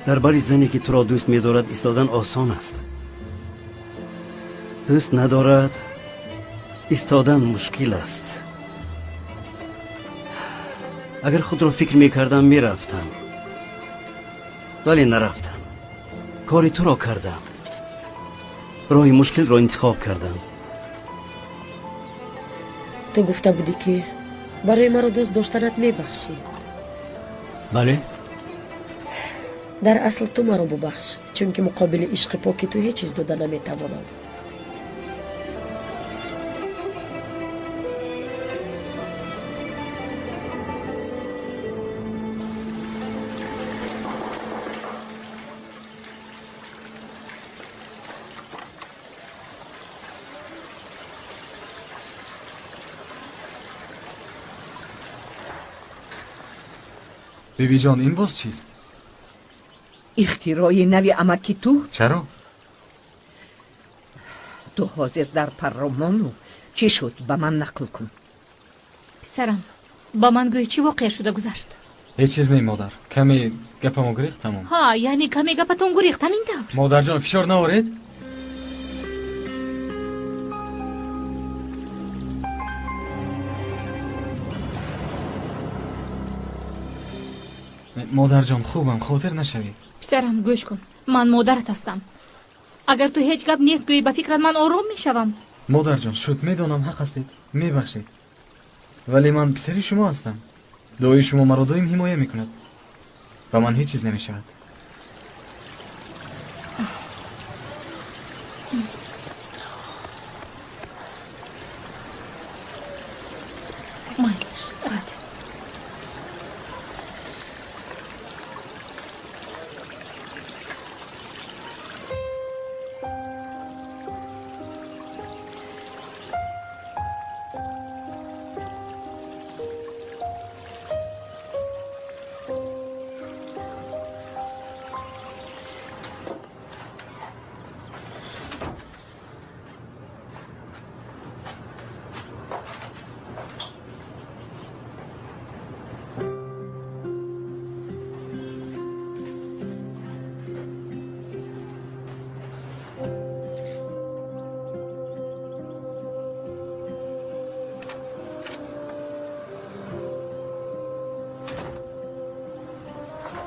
Дар бари зане ки туро дӯст медорад истодан осон аст. Дӯст надорад истодан мушкил аст. Агар худро фикр мекардам, мерафтам. Вале нарафтам. Кори туро кардам. Роҳи мушкилро интихоб кардам. Ту гуфта будӣ, ки барои маро дӯст доштанат мебахшӣ. Бале. Дар асл ту маро бубахш, чунки муқобили ишқи поки ту ҳеҷ чиз дода наметавонам. Бибиҷон, ин боз чист? Ихтирои нави амаки ту? Чаро? Ту ҳозир дар парромону чӣ шуд, ба ман нақл кун. Писарам, ба ман гӯй, чӣ воқеа шуда гузашт? Ҳеҷ чиз не, модар. Каме гапамо гурехт, тамом. Ҳа, яъне каме гапатон гурехт, ҳамин тавр? Модарҷон, фишор наоред. Модарҷон, хубам, хотир нашавед. Писарам, гӯш кун, ман модарат ҳастам. Агар ту ҳеҷ гап нест гӯӣ, ба фикрат ман ором мешавам. Модарҷон, шуд, медонам, ҳақ ҳастед, мебахшед. Вале ман писари шумо ҳастам. Дуои шумо маро доим ҳимоя мекунад. Ба ман ҳеҷ чиз намешавад. Майлиш, рад.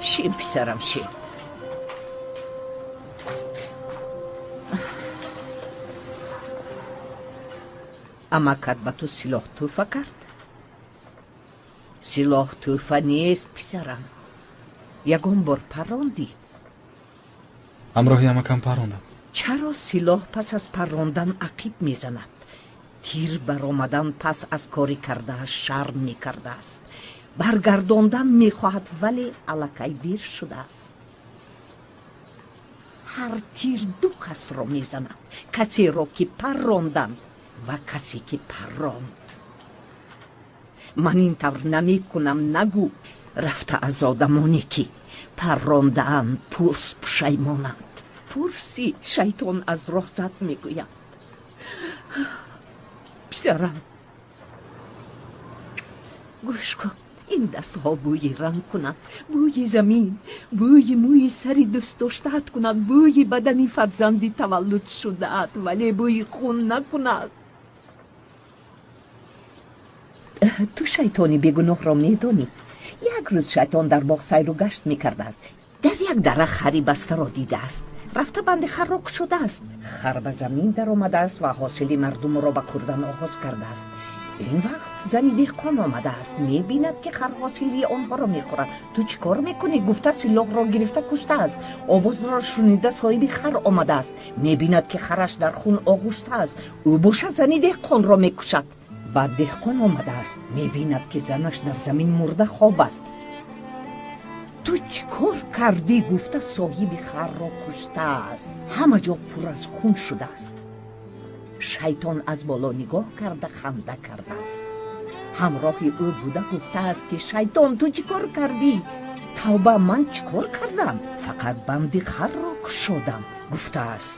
Шин, писарам, шин. Амакат ба ту силоҳ тӯҳфа кард? Силоҳ тӯҳфа нест, писарам. Ягон бор паррондӣ? Ҳамроҳи амакам паррондам. Чаро силоҳ пас аз паррондан ақиб мезанад? Тир баромадан пас аз кори кардааш шарм мекардааст. Баргардондан мехоҳад, вале аллакай дер шудааст. Ҳар тир ду касро мезанад: касеро ки парронданд ва касе ки парронд. Ман ин тавр намекунам, нагӯ. Рафта аз одамоне ки паррондаанд пурс, пушаймонанд. Пурси, шайтон аз роҳ зад мегӯяд. Писарам, гӯш кун. Ин дастҳо бӯи ранг кунанд, бӯи замин, бӯи мӯи сари дӯстдоштаат кунад, бӯи бадани фарзанди таваллуд шудаат, вале бӯи хун накунад. Ту шайтони бегуноҳро медонӣ. Як рӯз шайтон дар боғ сайру гашт мекардааст. Дар як дара хари бастаро дидааст. Рафта банди харро кушодааст. Хар ба замин даромадааст ва ҳосили мардумро ба хӯрдан оғоз кардааст. Ин вақт зани деҳқон омадааст. Мебинад, ки хар ҳосили онҳоро мехӯрад. Ту чӣ кор мекунӣ? Гуфта силоҳро гирифта куштааст. Овозро шунида соҳиби хар омадааст. Мебинад, ки хараш дар хун оғуштааст. Ӯ бошад зани деҳқонро мекушад. Баъд деҳқон омадааст. Мебинад, ки занаш дар замин мурда хоб аст. Ту чӣ кор кардӣ? Гуфта соҳиби харро куштааст. Ҳама ҷо пур аз хун шудааст. Шайтон аз боло нигоҳ карда ханда кардааст. Ҳамроҳи ӯ буда гуфтааст, ки шайтон, ту чӣ кор кардӣ? Тавба, ман чӣ кор кардам? Фақат банди харро кушодам, гуфтааст.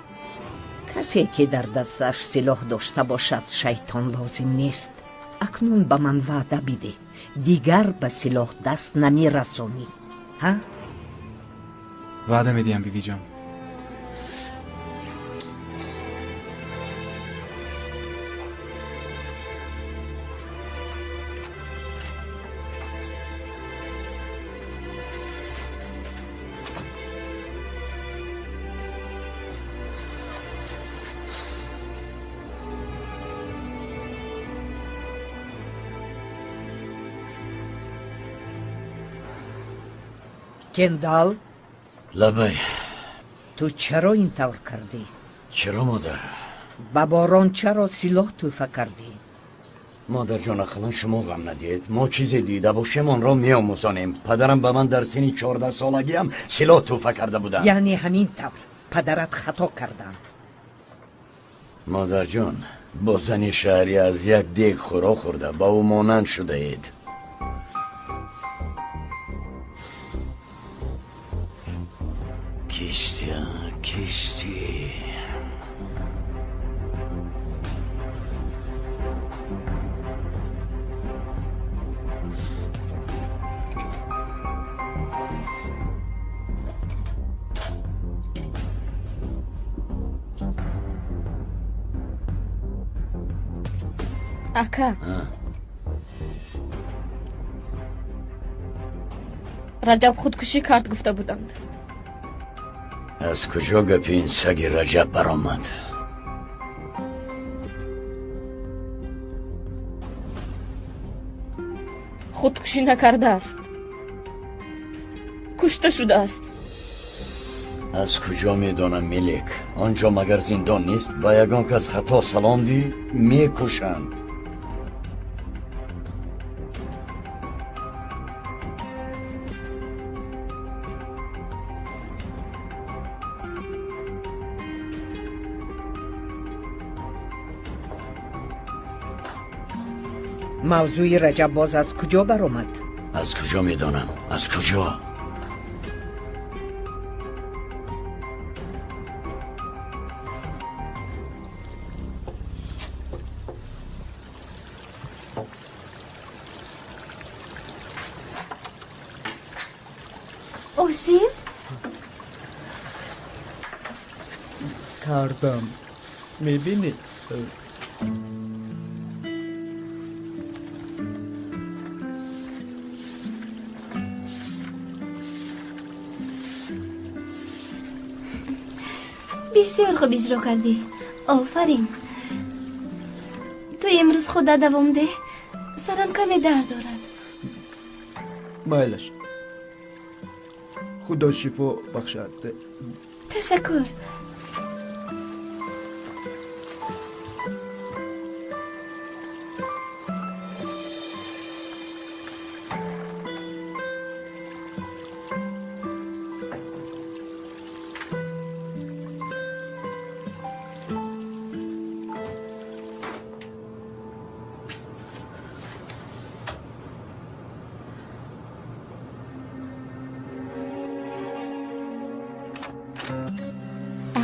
Касе ки дар дасташ силоҳ дошта бошад, шайтон лозим нест. Акнун ба ман ваъда бидеҳ, дигар ба силоҳ даст намерасонӣ. Ҳа? Ваъда медиҳам, бибиҷон. Кендал? Лабай. Ту чаро ин тавр кардӣ? Чаро, модар? Ба борон чаро силоҳ тӯҳфа кардӣ? Модарҷон, ақаллан шумо ғам надиҳед. Мо чизе дида бошем, онро меомӯзонем. Падарам ба ман дар синни 14 солагиам силоҳ тӯҳфа карда буданд. Яъне ҳамин тавр падарат хато карданд. Модарҷон, бо зани шаҳрӣ аз як дег хӯрок хӯрда ба ӯ монанд шудаед. Кисти, кисти. Ака, Раҷаб худкушӣ кард, гуфта буданд. Аз куҷо гапи ин саги Раҷаб баромад? Худкушӣ накардааст, кушта шудааст. Аз куҷо медонам, Мелек? Он ҷо магар зиндон нест? Ба ягон кас хато салом дӣ, мекушанд. Мавзӯи Раҷаб боз аз куҷо баромад? Аз куҷо медонам, аз куҷо? Осим. Кардам, мебинӣ. Бисёр хуб иҷро кардӣ. Офарин. Ту имрӯз худа давом деҳ. Сарам каме дард дорад. Майлаш. Худо шифо бахшад. Ташаккур.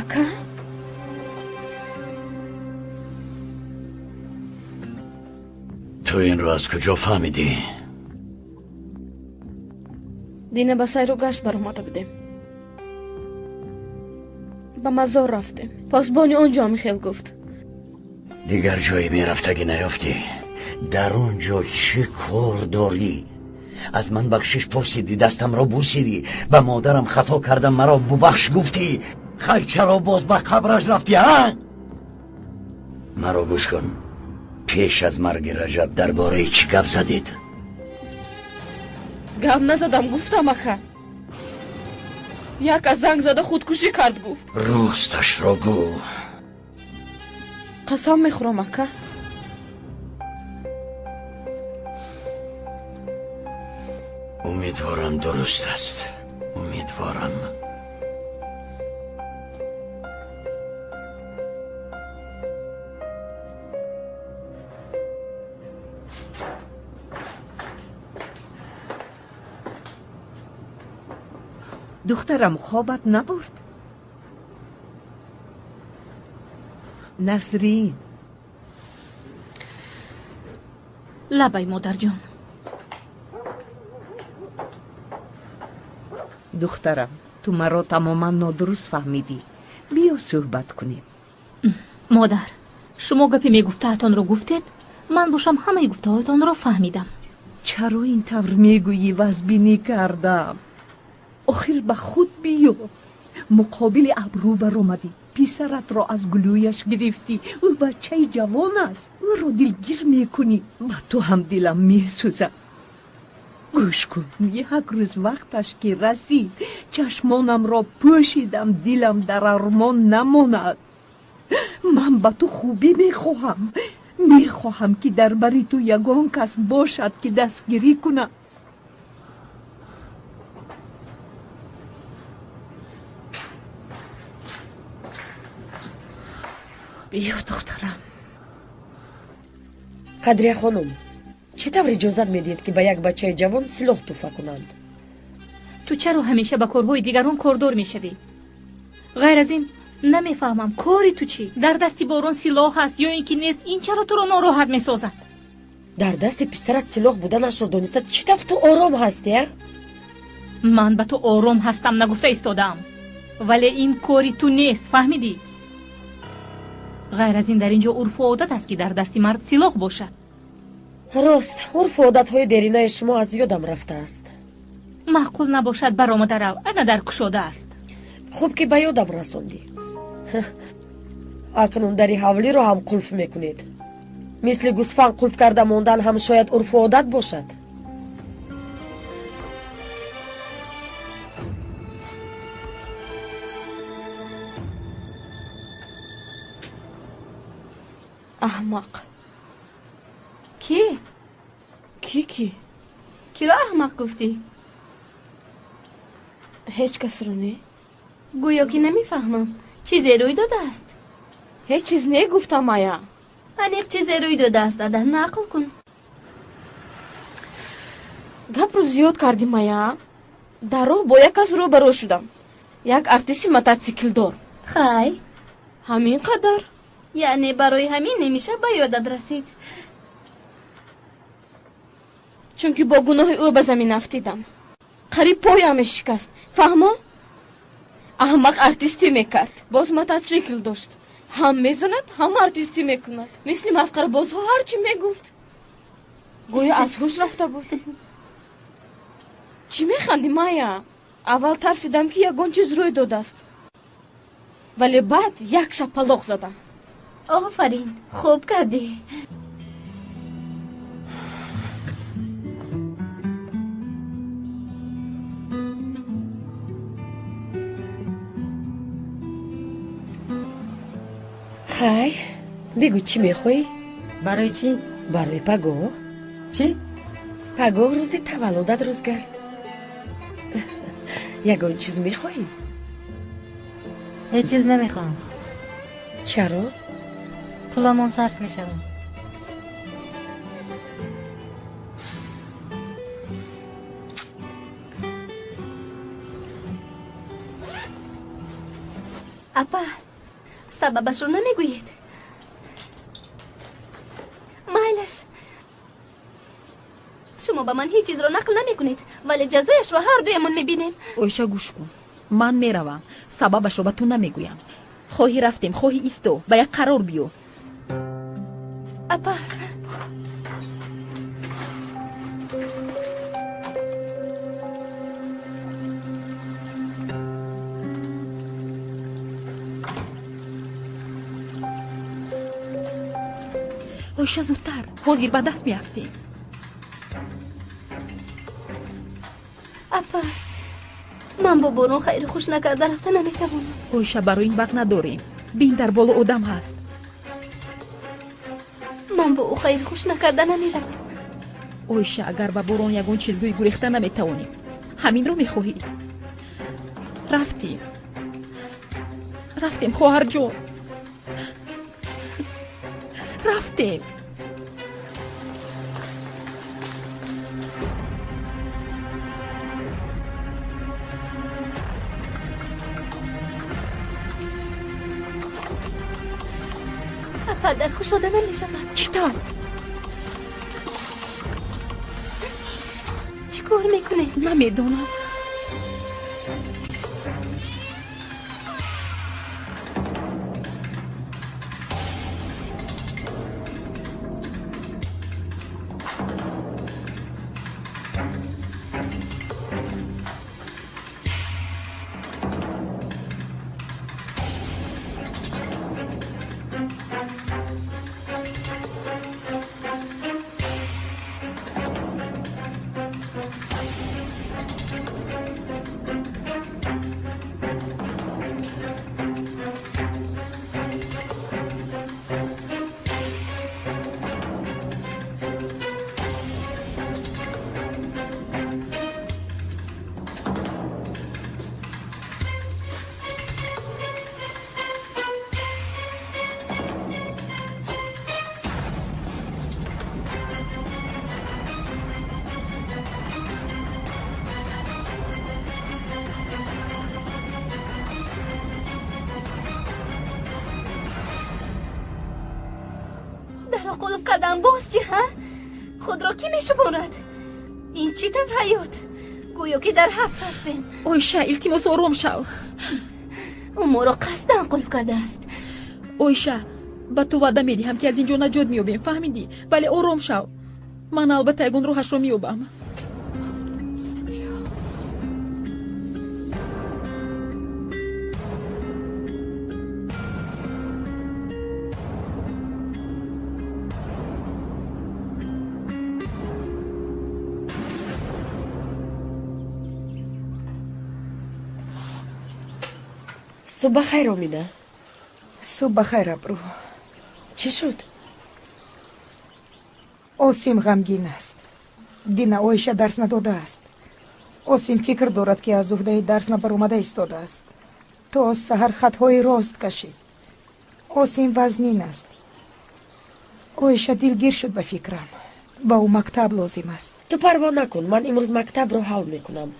Ака? Ту инро аз куҷо фаҳмидӣ? Дина ба сайру гашт баромада будем. Ба мазор рафтем. Посбони он ҷо ҳамин хел гуфт. Дигар ҷое мерафтагӣ наёфтӣ? Дар он ҷо чӣ кор дорӣ? Аз ман бахшиш пурсидӣ, дастамро бусидӣ, ба модарам хато кардам, маро бубахш гуфтӣ. Хайр, чаро боз ба қабраш рафтӣ, ҳа? Маро гӯш кун. Пеш аз марги Раҷаб дар бораи чӣ гап задед? Гап назадам, гуфтам, ака. Як аз занг зада худкушӣ кард, гуфт. Росташро гӯ. Қасам мехӯрам, ака. Умедворам дуруст аст. Умедворам. Духтарам, хобат набурд? Насрин. Лабай, модарҷон. Духтарам, ту маро тамоман нодуруст фаҳмидӣ. Биё суҳбат кунем. Модар, шумо гапи мегуфтаатонро гуфтед, ман бошам ҳамаи гуфтаҳоятонро фаҳмидам. Чаро ин тавр мегӯӣ? Вазбинӣ кардам. Охир ба худ биё. Муқобили абрӯ баромадӣ, писаратро аз гулӯяш гирифтӣ. Ӯ бачаи ҷавон аст, ӯро дилгир мекунӣ. Ба ту ҳам дилам месӯзад. Гӯш кун, як рӯз вақташ ки расид, чашмонамро пӯшидам, дилам дар армон намонад. Ман ба ту хубӣ мехоҳам. Мехоҳам, ки дар бари ту ягон кас бошад, ки дастгирӣ кунад. Биё, духтарам. Қадрия хонум, чӣ тавр иҷозат медиҳед, ки ба як бачаи ҷавон силоҳ туҳфа кунанд? Ту чаро ҳамеша ба корҳои дигарон кордор мешавӣ? Ғайр аз ин намефаҳмам, кори ту чӣ? Дар дасти Борон силоҳ ҳаст ё ин ки нест, ин чаро туро нороҳат месозад? Дар дасти писарат силоҳ буданашро дониста чӣ тавр ту ором ҳастӣ, а? Ман ба ту ором ҳастам нагуфта истодаам, вале ин кори ту нест, фаҳмидӣ? Ғайр аз ин дар ин ҷо урфу одат аст, ки дар дасти мард силоҳ бошад. Рост, урфу одатҳои деринаи шумо аз ёдам рафтааст. Маъқул набошад, баромада рав, ана дар кушода аст. Хуб, ки ба ёдам расондӣ. Акнун дари ҳавлиро ҳам қулф мекунед. Мисли гӯсфанд қулф карда мондан ҳам шояд урфу одат бошад. Аҳмақ. Кӣ? Кӣ кӣ? Киро аҳмақ гуфтӣ? Ҳеҷ касро не. Гӯё ки намефаҳмам. Чизе рӯй додааст? Ҳеҷ чиз не гуфтам, ая. Аниқ чизе рӯй додааст, ада, нақл кун. Гапро зиёд кардӣ, мая. Дар роҳ бо як кас рӯбарӯ шудам. Як артисти мототсиклдор. Хай. Ҳамин қадар. Яъне барои ҳамин нимишаб ба ёдат расид. Чунки бо гуноҳи ӯ ба замин афтидам. Қариб поям мешикаст. Фаҳмо? Аҳмақ артистӣ мекард. Боз мототсикл дошт. Ҳам мезанад, ҳам артистӣ мекунад. Мисли масхарабозҳо ҳар чӣ мегуфт. Гӯё аз ҳуш рафта буд. Чӣ механдӣ, Майя? Аввал тарсидам, ки ягон чиз рӯй додааст. Вале баъд як шапалоқ задам. Офарин, хуб кардӣ. Хай, бигӯ, чӣ мехоҳӣ? Барои чӣ? Барои пагоҳ. Чӣ? Пагоҳ рӯзи таваллудат, Рӯзгар. Ягон чиз мехоҳӣ? Ҳеҷ чиз намехоҳам. Чаро? Пуламон сарф мешавад. Апа, сабабашро намегӯед? Майлаш, шумо ба ман ҳеҷ чизро нақл намекунед, вале ҷазояшро ҳар дуямон мебинем. Оиша, гӯш кун, ман меравам, сабабашро ба ту намегӯям. Хоҳӣ рафтем, хоҳӣ исто, ба як қарор биё. Апа, Оиша, зудтар, ҳозир ба даст меафтем. Апа, ман бо борон хайру хуш накарда рафта наметавонам. Оиша, барои ин вақт надорем. Бин, дар боло одам ҳаст. Ман бо ӯ хайру хуш накарда намеравам. Оиша, агар ба борон ягон чиз гӯӣ, гурехта наметавонем. Ҳаминро мехоҳӣ? Рафтем, рафтем, хоҳарҷон, рафтем. Апа, дар кушода намешавад. Чӣ тавр? Чӣ кор мекунем? Намедонам. Дарро қулф кардам, боз чӣ, ҳа? Худро кӣ мешуморад? Ин чӣ тавр ҳаёт? Гӯё ки дар ҳабс ҳастем. Оиша, илтимос, ором шав. Ӯ моро қасдан қулф кардааст. Оиша, ба ту ваъда медиҳам, ки аз ин ҷо наҷот меёбем, фаҳмидӣ? Вале ором шав, ман албатта ягон роҳашро меёбам. Субҳ бахайр, Омина. Субҳ бахайр, Абру. Чӣ шуд? Осим ғамгин аст. Дина Оиша дарс надодааст. Осим фикр дорад, ки аз уҳдаи дарс набаромада истодааст. То саҳар хатҳои рост кашид. Осим вазнин аст. Оиша дилгир шуд ба фикрам. Ба ӯ мактаб лозим аст. Ту парво накун, ман имрӯз мактабро ҳал мекунам.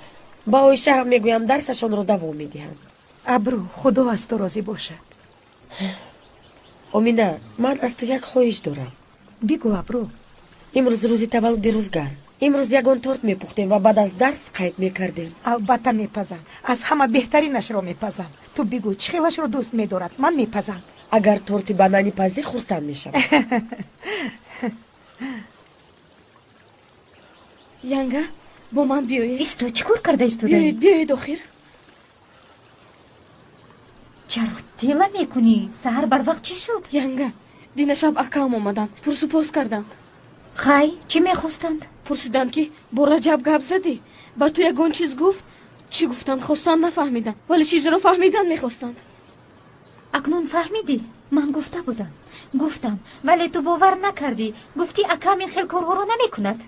Ба Оиша ҳам мегӯям, дарсашонро давом медиҳанд. Абру, худо аз ту розӣ бошад. Омина, ман аз ту як хоҳиш дорам. Бигӯ, Абру. Имрӯз рӯзи таваллуди Рӯзгар. Имрӯз ягон торт мепухтем ва баъд аз дарс қайд мекардем. Албатта мепазам. Аз ҳама беҳтаринашро мепазам. Ту бигӯ, чӣ хелашро дӯст медорад, ман мепазам. Агар торти банани пазӣ, хурсанд мешавам. Янга, бо ман биёед. Исто, чӣ кор карда истодаӣ? Биёед, биёед, охир. Чаро Тела мекунӣ? Саҳар барвақт чӣ шуд? Янга, дина шаб акаам омаданд, пурсупос карданд. Хай, чӣ мехостанд? Пурсиданд, ки бо Раҷаб гап задӣ, ба ту ягон чиз гуфт? Чӣ гуфтанд, хостанд нафаҳмидам, вале чизеро фаҳмидан мехостанд. Акнун фаҳмидӣ? Ман гуфта будам, гуфтам, вале ту бовар накардӣ. Гуфтӣ, акам ин хел корҳоро намекунад.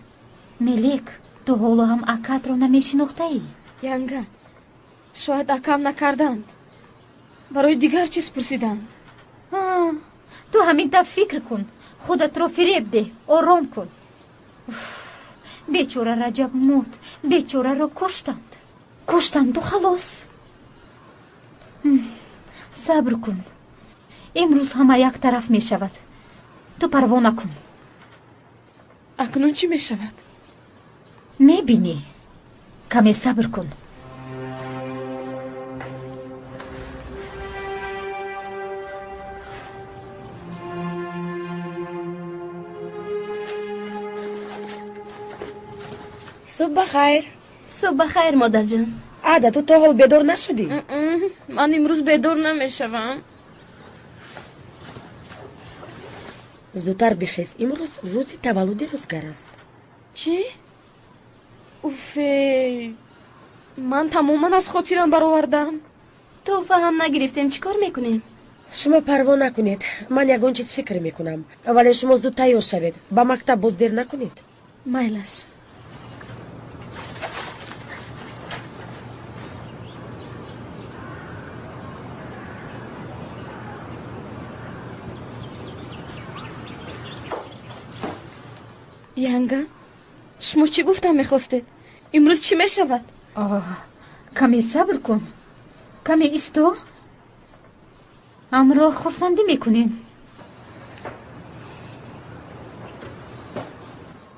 Мелек, ту ҳоло ҳам акатро намешинохтаӣ. Янга, шояд акам накарданд, барои дигар чиз пурсиданд. Ту ҳамин тавр фикр кун, худатро фиреб деҳ, ором кун. Бечора Раҷаб мурд, бечораро куштанд, куштанду халос. Сабр кун, имрӯз ҳама як тараф мешавад, ту парво накун. Акнун чӣ мешавад? Мебинӣ, каме сабр кун. Субҳ бахайр. Субҳ бахайр, модарҷон. Ада, ту то ҳол бедор нашудӣ? Ман имрӯз бедор намешавам. Зудтар бихез, имрӯз рӯзи таваллуди Рӯзгар аст. Чӣ? Уфе, ман тамоман аз хотирам баровардам. Тӯҳфа ҳам нагирифтем, чӣ кор мекунем? Шумо парво накунед, ман ягон чиз фикр мекунам, вале шумо зуд тайёр шавед, ба мактаб боз дер накунед. Майлаш. Янга, шумо чӣ гуфтан мехостед? Имрӯз чӣ мешавад? Каме сабр кун, каме исто, ҳамроҳ хурсандӣ мекунем.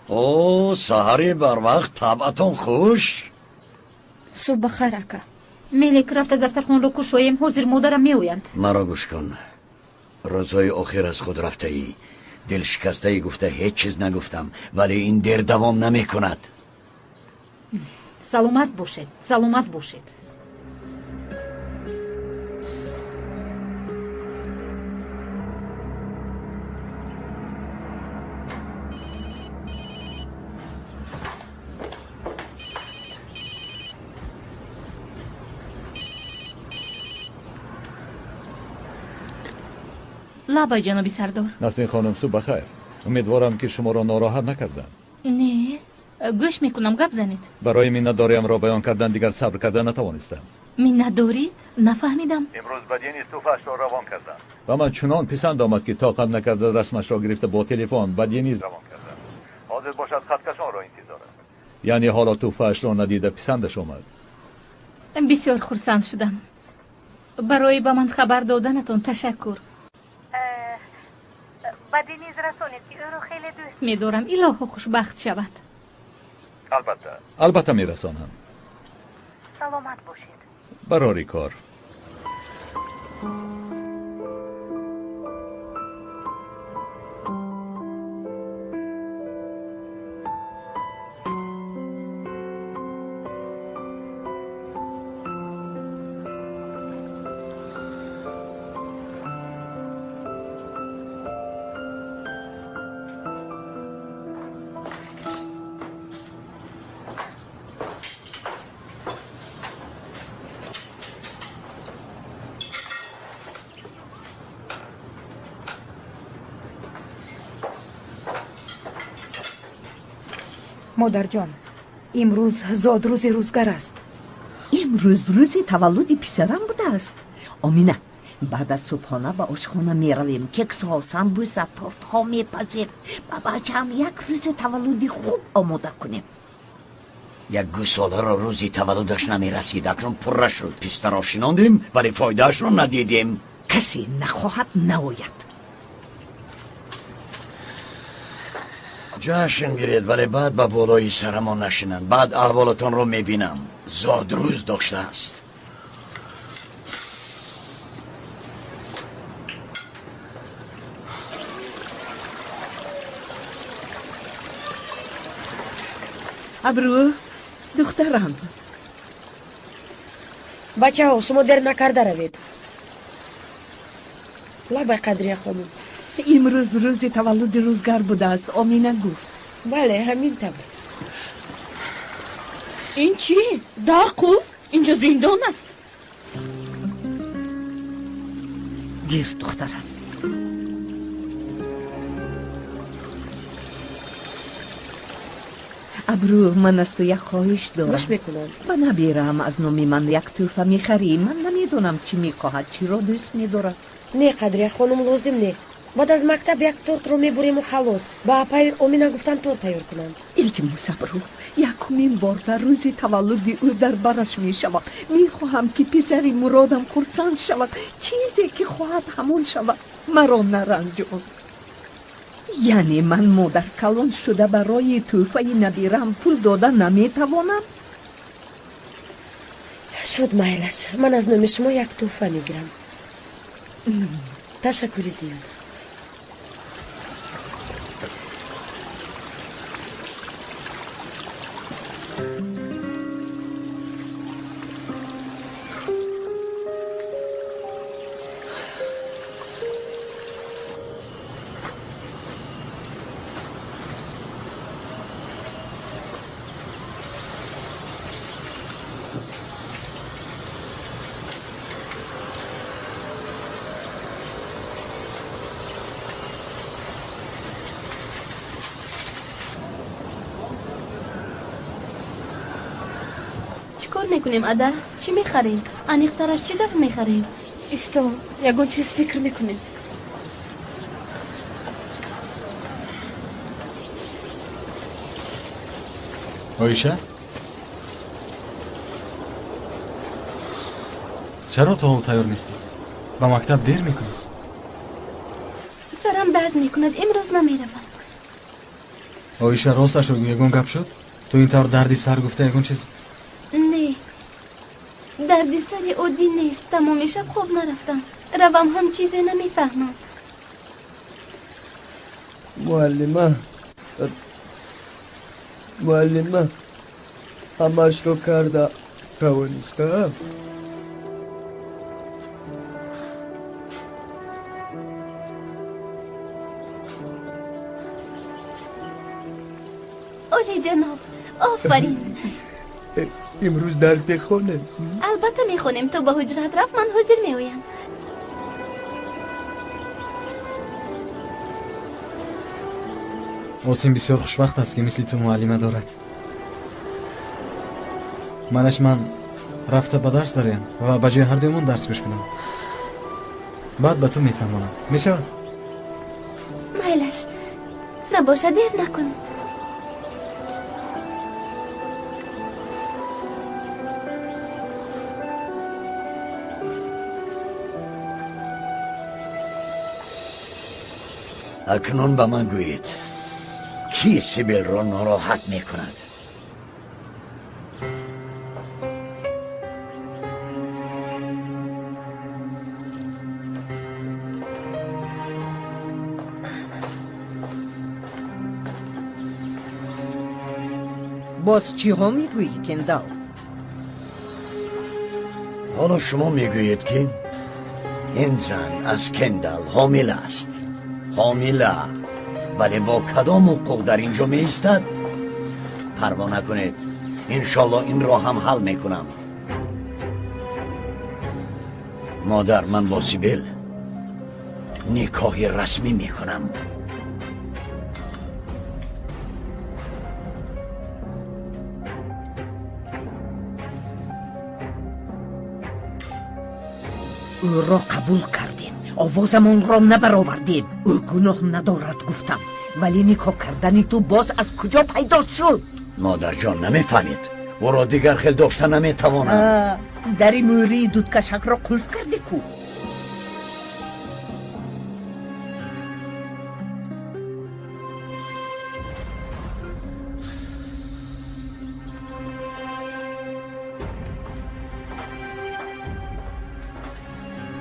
О, саҳари барвақт табъатон хуш. Субҳ бахайр, ака. Мелек, рафта дастархонро кушоем, ҳозир модарам меоянд. Маро гӯш кун, рӯзҳои охир аз худ рафтаӣ, дилшикастаӣ гуфта ҳеҷ чиз нагуфтам, вале ин дер давом намекунад. Саломат бошед, саломат бошед. Лабай, ҷаноби сардор. Насрин хонум, субҳ бахайр. Умедворам, ки шуморо нороҳат накардам. Не, гӯш мекунам, гап занед. Барои миннатдориамро баён кардан дигар сабр карда натавонистам. Миннатдорӣ? Нафаҳмидам. Имрӯз ба Дениз тӯҳфаашро равон кардам. Ба ман чунон писанд омад, ки тоқат накарда расмашро гирифта бо телефон ба Дениз равон кардам. Ҳозир бошад, хаткашонро интизор аст. Яъне ҳоло тӯҳфаашро надида писандаш омад. Бисёр хурсанд шудам. Барои ба ман хабар доданатон ташаккур. Ба Дениз расонед, ки ӯро хеле дӯст медорам. Илоҳо хушбахт шавад. Албатта. Албатта мерасонам. Саломат бошед. Барори кор. Модарҷон, имрӯз зодрӯзи Рӯзгар аст. Имрӯз рӯзи таваллуди писарам будааст. Омина, баъд аз субҳона ба ошхона меравем, кексҳо, самбуса, тортҳо мепазем, ба бачаам як рӯзи таваллуди хуб омода кунем. Як гӯсоларо рӯзи таваллудаш намерасид, акнун пурра шуд. Пистаро шинондем, вале фоидаашро надидем. Касе нахоҳад наояд. Ҷашн гиред, вале баъд ба болои сарамон нашинанд. Баъд аҳволатонро мебинам. Зодрӯз доштааст. Абрӯ, духтарам. Бачаҳо, шумо дер накарда равед. Лабай, Қадрия хонум. Имрӯз рӯзи таваллуди Рӯзгар будааст, Омина гуфт. Бале, ҳамин тавр. Ин чӣ? Дар қулф? Инҷо зиндон аст. Гир, духтарам. Абрӯ, ман аз ту як хоҳиш дорам. Гӯш мекунам. Ба набираам аз номи ман як тӯҳфа мехарӣ. Ман намедонам, чӣ мехоҳад, чиро дӯст медорад. Не, Қадрия хонум, лозим не. Баъд аз мактаб як тортро мебурему халос. Ба апаи Омина гуфтам, торт тайёр кунанд. Илтимос, Абрӯ, якумин бор дар рӯзи таваллуди ӯ дар бараш мешавам. Мехоҳам, ки писари Муродам хурсанд шавад, чизе ки хоҳад, ҳамон шавад. Маро наранҷон. Яъне ман модаркалон шуда барои тӯҳфаи набираам пул дода наметавонам? Шуд, майлаш, ман аз номи шумо як тӯҳфа мегирам. Ташаккури зиёд. Чӣ кор мекунем, ада? Чӣ мехарем? Аниқтараш, чӣ тавр мехарем? Исто, ягон чиз фикр мекунем. Оиша, чаро то ҳол тайёр нестӣ? Ба мактаб дер мекунӣ. Сарам дард мекунад, имрӯз намеравам. Оиша, росташро гӯ, ягон гап шуд? Ту ин тавр дарди сар гуфта, ягон чиз? Не, дарди сари оддӣ нест. Тамоми шаб хоб нарафтам. Равам ҳам чизе намефаҳмам. Муаллима, муаллима, ҳамаашро карда тавонистаам. Олиҷаноб, офарин! Имрӯз дарс мехонем? Албатта мехонем. Ту ба ҳуҷрат рафт, ман ҳозир меоям. Осим бисёр хушбахт аст, ки мисли ту муаллима дорад. Манаш ман рафта ба дарс дароям ва ба ҷои ҳардуямон дарс гӯш кунам. Баъд ба ту мефаҳмонам, мешавад? Майлаш, набоша, дер накун. Акнун ба ман гӯед, кӣ Сибилро нороҳат мекунад? Боз чиҳо мегӯӣ, Кендал? Ҳоло шумо мегӯед, ки ин зан аз Кендал ҳомила аст. Ҳомила, вале бо кадом ҳуқуқ дар ин ҷо меистад? Парво накунед, иншолло инро ҳам ҳал мекунам. Модар, ман бо Сибил никоҳи расмӣ мекунам. Ӯро қабул кардем, овозамонро набаровардем. Ӯ гуноҳ надорад, гуфтам, вале никоҳ кардани ту боз аз куҷо пайдо шуд? Модарҷон, намефаҳмед, ӯро дигар хел дошта наметавонам. Дари мӯрии дудкашакро қулф кардӣ ку?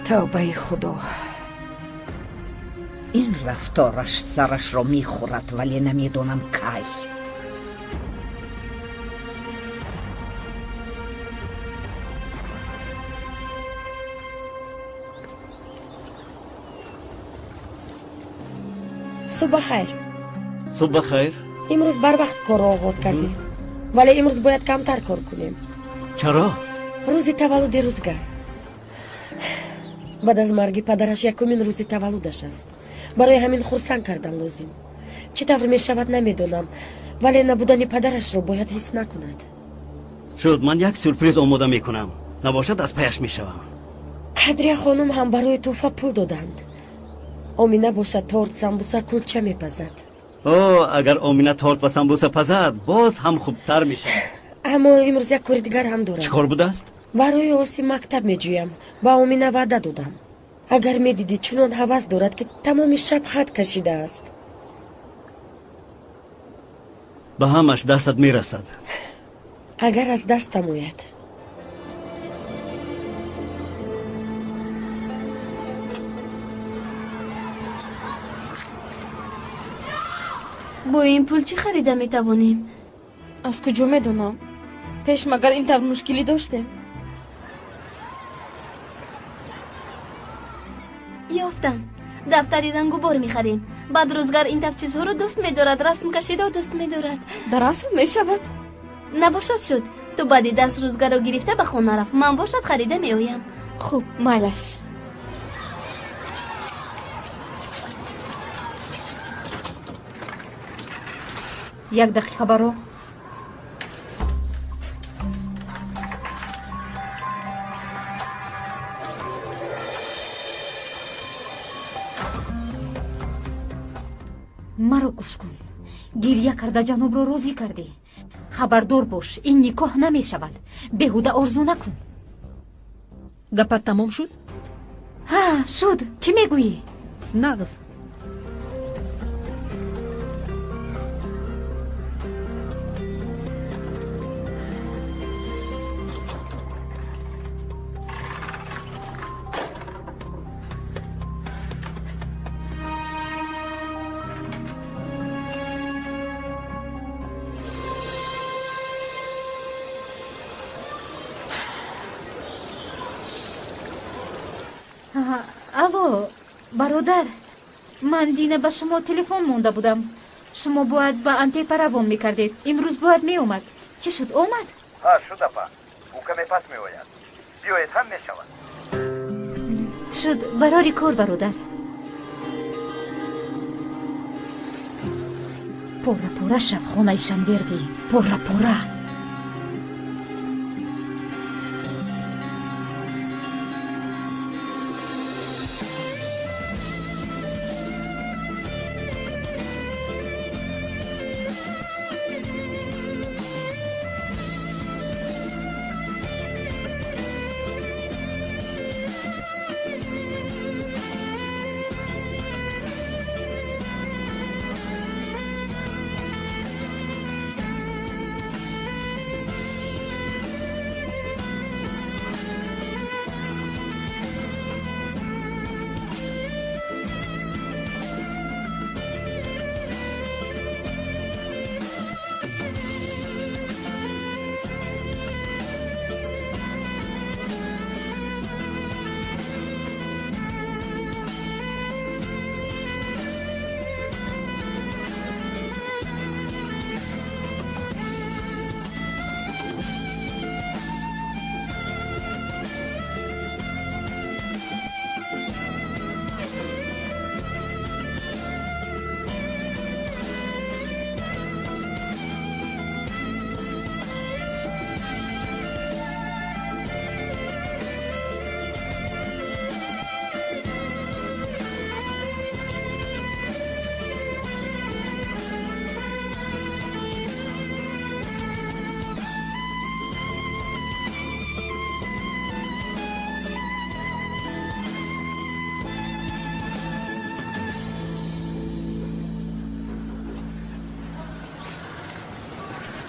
Тавбаи Худо. Ин рафтораш сарашро мехӯрад, вале намедонам кай. Субҳ бахайр. Субҳ бахайр. Имрӯз барвақт корро оғоз кардем, вале имрӯз бояд камтар кор кунем. Чаро? Рӯзи таваллуди Рӯзгар. Баъд аз марги падараш якумин рӯзи таваллудаш аст. Барои ҳамин хурсанд кардан лозим. Чӣ тавр мешавад намедонам, вале набудани падарашро бояд ҳис накунад. Шуд, ман як сюрприз омода мекунам. Набошад аз паяш мешавам. Қадрия хонум ҳам барои тӯҳфа пул доданд. Омина бошад торт, самбуса, кулча мепазад. О, агар Омина торт ва самбуса пазад, боз ҳам хубтар мешавад. Аммо имрӯз як кори дигар ҳам дорам. Чӣ кор будааст? Барои Осим мактаб меҷӯям. Ба Омина ваъда додам. Агар медидӣ, чунон ҳавас дорад, ки тамоми шаб хат кашидааст. Ба ҳамаш дастат мерасад. Агар аз дастам ояд. Бо ин пул чӣ харида метавонем? Аз куҷо медонам? Пеш магар ин тавр мушкилӣ доштем? Ёфтам. Дафтари рангу бор мехарем. Баъд Рӯзгар ин тавр чизҳоро дӯст медорад, расмкаширо дӯст медорад. Дар асл мешавад. Набошад шуд. Ту баъди дарс Рӯзгарро гирифта ба хона рафт. Ман бошад харида меоям. Хуб, майлаш. Як дақиқа баро. Маро гӯш кун. Гирья карда ҷанобро розӣ кардӣ. Хабардор бош, ин никоҳ намешавад. Беҳуда орзу накун. Гапат тамом шуд? Ҳа, шуд. Чӣ мегӯӣ? Нағз. Алло, бародар, ман дина ба шумо телефон монда будам. Шумо бояд ба Антепа равон мекардед. Имрӯз бояд меомад. Чӣ шуд, омад? Ҳа, шуд апа. Ӯ каме пас меояд. Биёед, ҳам мешавад. Шуд, барори кор, бародар. Пора пора шав, хонаи Шанвердӣ. Пора пора.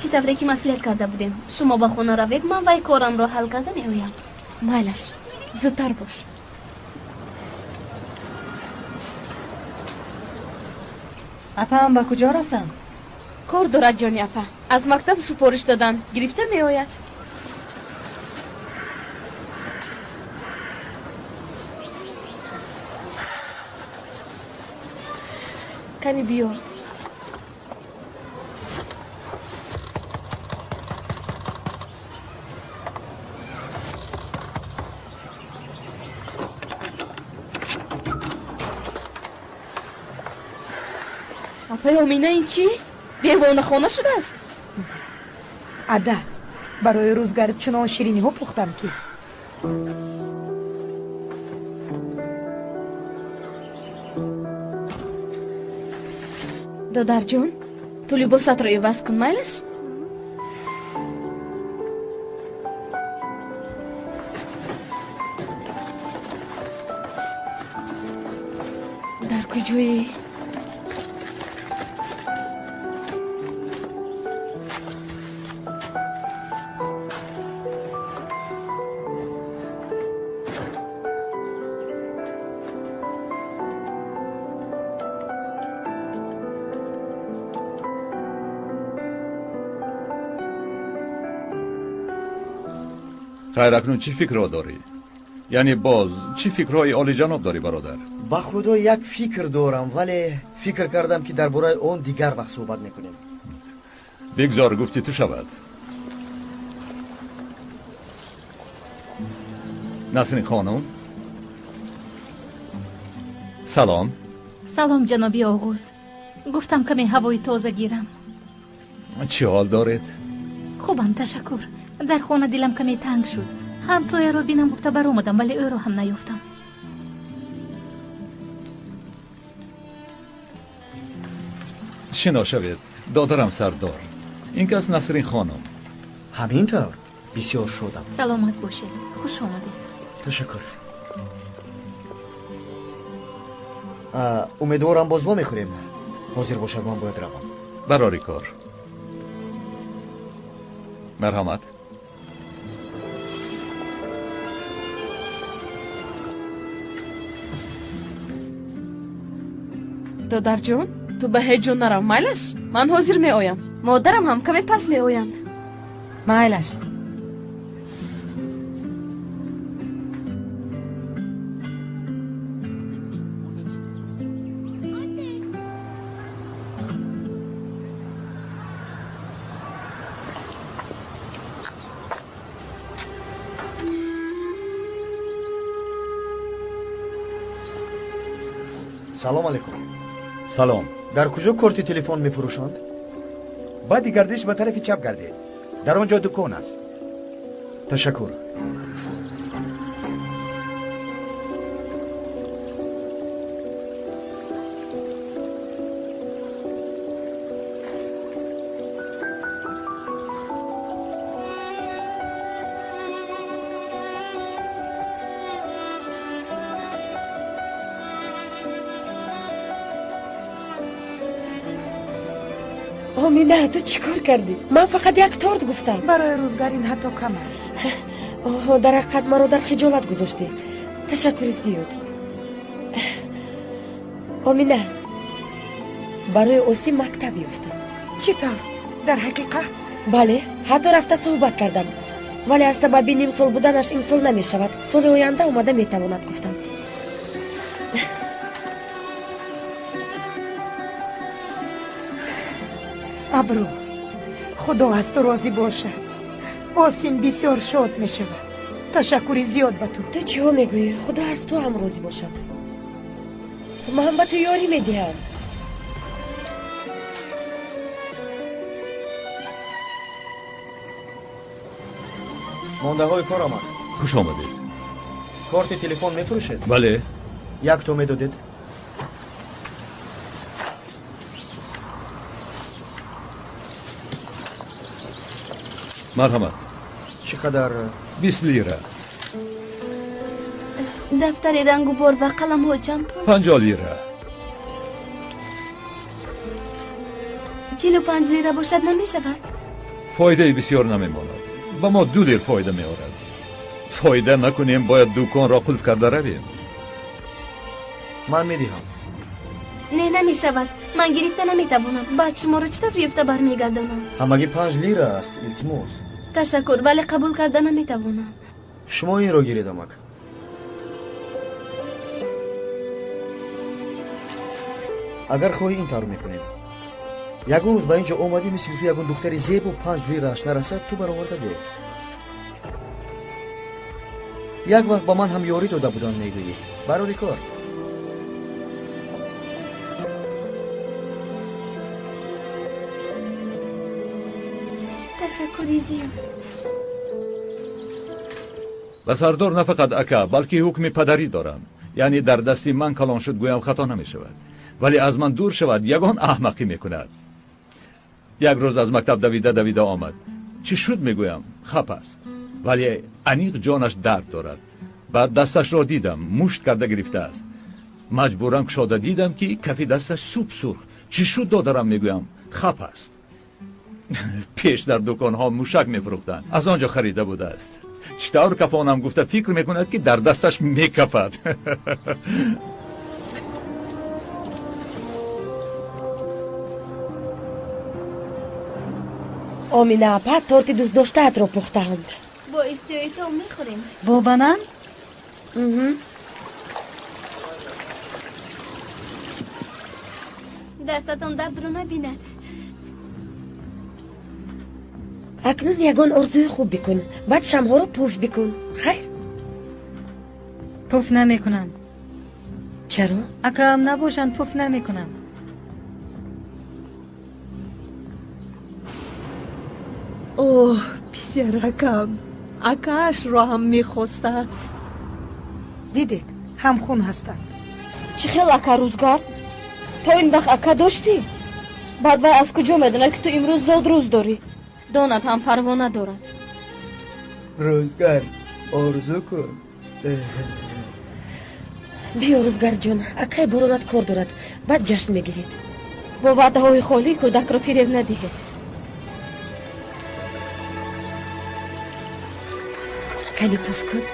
Чӣ тавре ки маслиҳат карда будем, шумо ба хона равед, ман вай корамро ҳал карда меоям. Майлаш, зудтар бош. Апаам ба куҷо рафтанд? Кор дорад, ҷони апа. Аз мактаб супориш доданд, гирифта меояд. Кани биёр. Апаи Омина, ин чӣ? Девонахона шудааст? Ада, барои рӯзгар чунон шириниҳо пухтам, ки Додарҷон, ту либосатро иваз кун, майлаш? Дар куҷоӣ? Хайр, акнун чӣ фикрҳо дорӣ? Яъне боз чӣ фикрҳои олиҷаноб дорӣ, бародар? Ба худо, як фикр дорам, вале фикр кардам, ки дар бораи он дигар вақт суҳбат мекунем. Бигзор гуфти ту шавад. Насрин хонум, салом. Салом, ҷаноби Оғуз. Гуфтам, каме ҳавои тоза гирам. Чӣ ҳол доред? Хубам, ташаккур. Дар хона дилам каме танг шуд. Ҳамсояро бинам гуфта баромадам, вале ӯро ҳам наёфтам. Шино шавед, додарам Сардор. Ин кас Насрин хонум. Ҳамин тавр, бисёр шодам. Саломат бошед, хуш омадед. Ташаккур. Умедворам, боз вомехӯрем. Ҳозир бошад, ман бояд равам. Барори кор, марҳамат. Додарҷон, ту ба ҳеҷ ҷо нарав, майлаш? Ман ҳозир меоям. Модарам ҳам каме пас меоянд. Майлаш. Салом алейкум. Салом. Дар куҷо корти телефон мефурӯшанд? Баъди гардиш ба тарафи чап гардед, дар он ҷо дукон аст. Ташаккур. Омина, ту чӣ кор кардӣ? Ман фақат як торт гуфтам. Барои рӯзгар ин ҳатто кам аст. Оҳо, дар ҳақиқат маро дар хиҷолат гузоштӣ. Ташаккури зиёд. Омина, барои Осим мактаб ёфтам. Чӣ тавр? Дар ҳақиқат? Бале, ҳатто рафта суҳбат кардам, вале аз сабаби нимсол буданаш имсол намешавад, соли оянда омада метавонад, гуфтанд. Абру, худо аз ту розӣ бошад. Осим бисёр шод мешавад. Ташаккури зиёд ба ту. Ту чиҳо мегӯӣ? Худо аз ту ҳам розӣ бошад. Ман ба ту ёрӣ медиҳам. Мондаҳои кор омад. Хуш омадед. Корти телефон мефурӯшед? Бале. Як то медодед? Марҳамат. Чӣ қадар? 20 лира. Дафтари рангу бор ва қаламҳо чанд пул? 50 лира. 45 лира бошад, намешавад? Фоидаи бисёр намемонад. Ба мо 2 лир фоида меорад. Фоида накунем, бояд дуконро қулф карда равем. Ман медиҳам. Не, намешавад. Ман гирифта наметавонам. Баъд шуморо чӣ тавр ёфта бармегардонам? Ҳамагӣ 5 лира аст, илтимос. Ташаккур, вале қабул карда наметавонам. Шумо инро гиред, амак. Агар хоҳӣ ин тавр мекунем. Ягон рӯз ба ин ҷо омадӣ, мисли ту ягон духтари зебо 5 лирааш нарасад, ту бароварда биё. Як вақт ба ман ҳам ёрӣ дода буданд, мегӯӣ. Барори кор. Ташаккури зиёд. Ба сардор на фақат ака, балки ҳукми падарӣ дорам. Яъне дар дасти ман калон шуд гӯям хато намешавад. Вале аз ман дур шавад, ягон аҳмақӣ мекунад. Як рӯз аз мактаб давида давида омад. Чӣ шуд мегӯям, хап аст. Вале аниқ ҷонаш дард дорад. Баъд дасташро дидам, мушт карда гирифтааст. Маҷбуран кушода дидам, ки кафи дасташ суб сурх. Чӣ шуд додарам мегӯям, хап аст. Пеш дар дуконҳо мушак мефурӯхтанд. Аз он ҷо харида будааст. Чӣ тавр кафонам гуфта фикр мекунад, ки дар дасташ мекафад. Омина апа торти дӯстдоштаатро пухтаанд. Бо иштиҳои том мехӯрем. Бо банан? Дастатон дардро набинад. Акнун ягон орзуи хуб бикун, баъд шамъҳоро пуф бикун. Хайр? Пуф намекунам. Чаро? Акаам набошанд, пуф намекунам. Оҳ, писаракам, акаашро ҳам мехостааст. Дидед, ҳамхун ҳастанд. Чӣ хел ака, Рӯзгар? То ин вақт ака доштӣ? Баъд вай аз куҷо медонад, ки ту имрӯз зодрӯз дорӣ? Донад ҳам парво надорад. Рӯзгар, орзу кун. Биё, Рӯзгарҷон, акай боронат кор дорад, баъд ҷашн мегиред. Бо ваъдаҳои холӣ кӯдакро фиреб надиҳед. Кани пуф кун.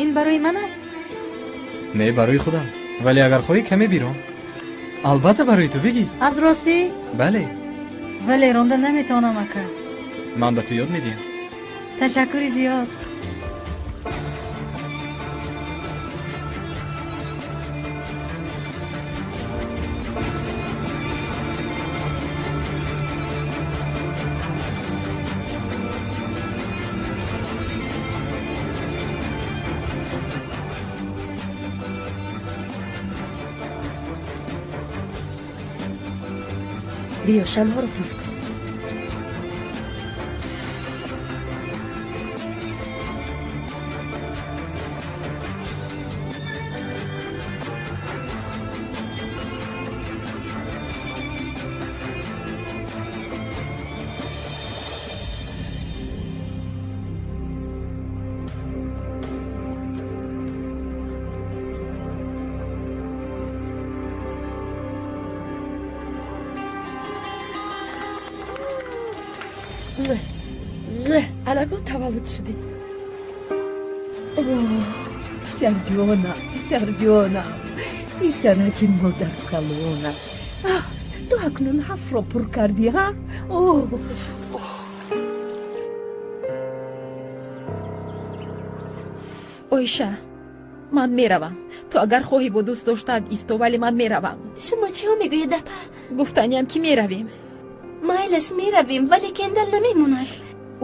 Ин барои ман аст? Не, барои худам. Вале агар хоҳӣ каме бирон. Албатта барои ту, бигир. Аз ростӣ? Бале. Вале ронда наметавонам, ака. Ман ба ту ёд медиҳам. Ташаккури зиёд. Биё, шамъҳоро пуф кун. Аллакай таваллуд шудӣ. Писарҷонам, писарҷонам, писараки модаркалонам. Ту акнун 7-ро пур кардӣ, ҳа? Оиша, ман меравам. Ту агар хоҳӣ бо дӯст доштаат исто, вале ман меравам. Шумо чиҳо мегӯед, апа? Гуфтаниям, ки меравем. Майлаш, меравем, вале Кендал намемонад.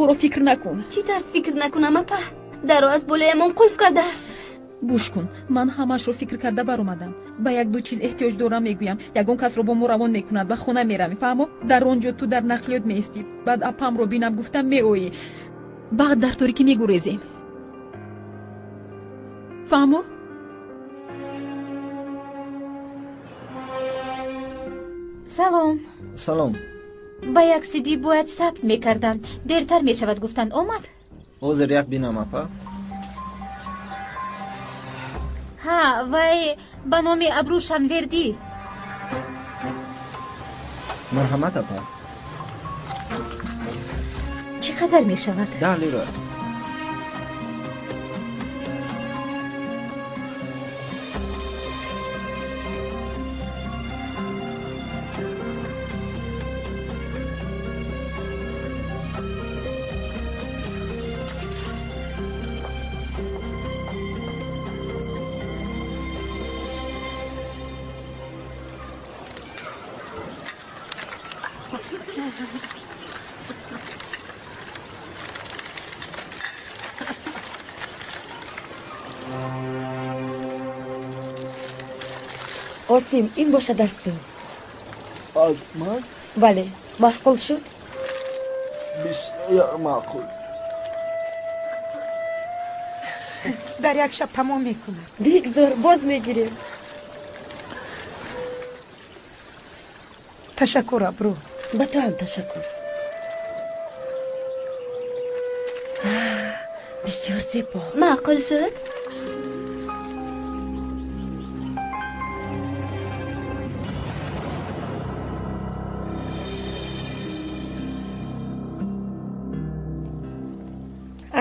Ӯро фикр накун. Чӣ тавр фикр накунам, апа? Даро аз болоямон қулф кардааст. Гӯш кун, ман ҳамаашро фикр карда баромадам. Ба як-ду чиз эҳтиёҷ дорам, мегӯям. Ягон касро бо мо равон мекунад, ба хона меравем, фаҳмо? Дар он ҷо ту дар нақлиёт меистӣ. Баъд апамро бинам, гуфтам меоӣ. Баъд дар торикӣ мегурезем. Фаҳмо? Салом. Салом. Ба як сидӣ бояд сабт мекарданд. Дертар мешавад, гуфтанд. Омад? Ҳозир як бинам, апа. Ҳа, вай ба номи Абру Шанвердӣ. Марҳамат, апа. Чӣ қадар мешавад? 10 лира. Осим, ин бошад аз ту. Аз ман? Бале, маъқул шуд? Бисёр маъқул. Дар як шаб тамом мекунад. Бигзор, боз мегирем. Ташаккур, Абру. Ба ту ҳам ташаккур. Бисёр зебо. Маъқул шуд?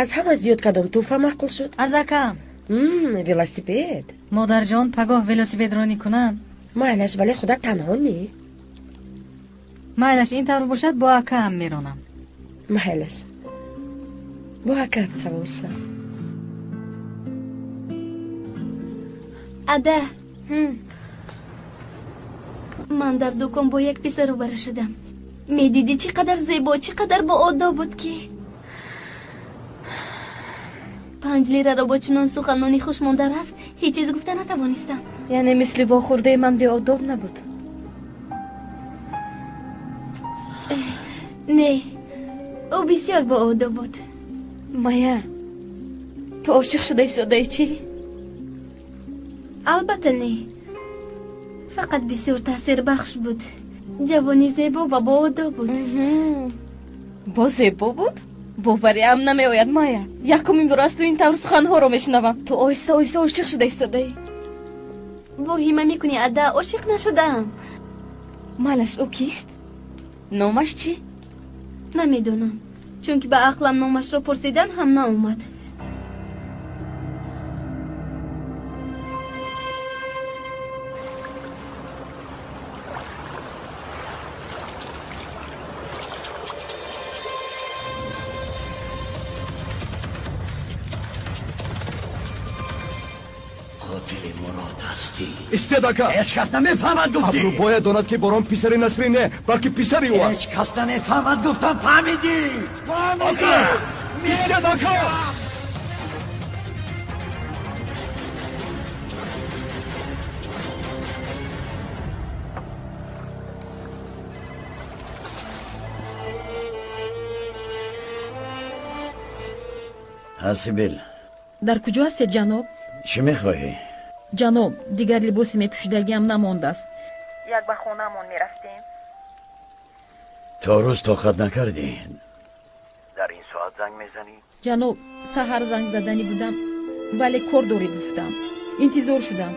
Аз ҳама зиёд кадом тӯҳфа маъқул шуд? Аз акам. Велосипед. Модарҷон, пагоҳ велосипедронӣ кунам? Майлаш, вале худат танҳо не. Майлаш, ин тавр бошад, бо акаам меронам. Майлаш, бо акаат савор шав. Ада, ман дар дукон бо як писар рӯбарӯ шудам. Медидӣ чӣ қадар зебо, чӣ қадар боодоб буд, ки 5 лираро бо чунон суханони хуш монда рафт, ҳеҷ чиз гуфта натавонистам. Яъне мисли вохӯрдаи ман беодоб набуд? Не, ӯ бисёр боодоб буд. Мая, ту ошиқ шуда истодаи чӣ? Албатта не, фақат бисёр таъсирбахш буд. Ҷавони зебо ва боодоб буд. Боз зебо буд? Бовариам намеояд, Майя. Якумин бор аз ту ин тавр суханҳоро мешунавам. Ту оҳиста оҳиста ошиқ шуда истодаӣ. Воҳима мекунӣ, ада, ошиқ нашудаам. Майлаш, ӯ кист? Номаш чӣ? Намедонам, чунки ба ақлам номашро пурсидан ҳам наомад. Истед, ака! Ҳеҷ кас намефаҳмад, гуфтӣ! Абру бояд донад, ки Борон писари Насрин не, балки писари ӯ аст. Ҳеҷ кас намефаҳмад, гуфтам, фаҳмидӣ? Ака! Истед, ака! Ҳасибил. Дар куҷо ҳастед, ҷаноб? Чӣ мехоҳӣ? Ҷаноб, дигар либоси мепӯшидагиам намондааст. Як ба хонаамон мерафтем. То рӯз тоқат накардӣ? Дар ин соат занг мезанӣ? Ҷаноб, саҳар занг заданӣ будам, вале кор доред гуфтам. Интизор шудам.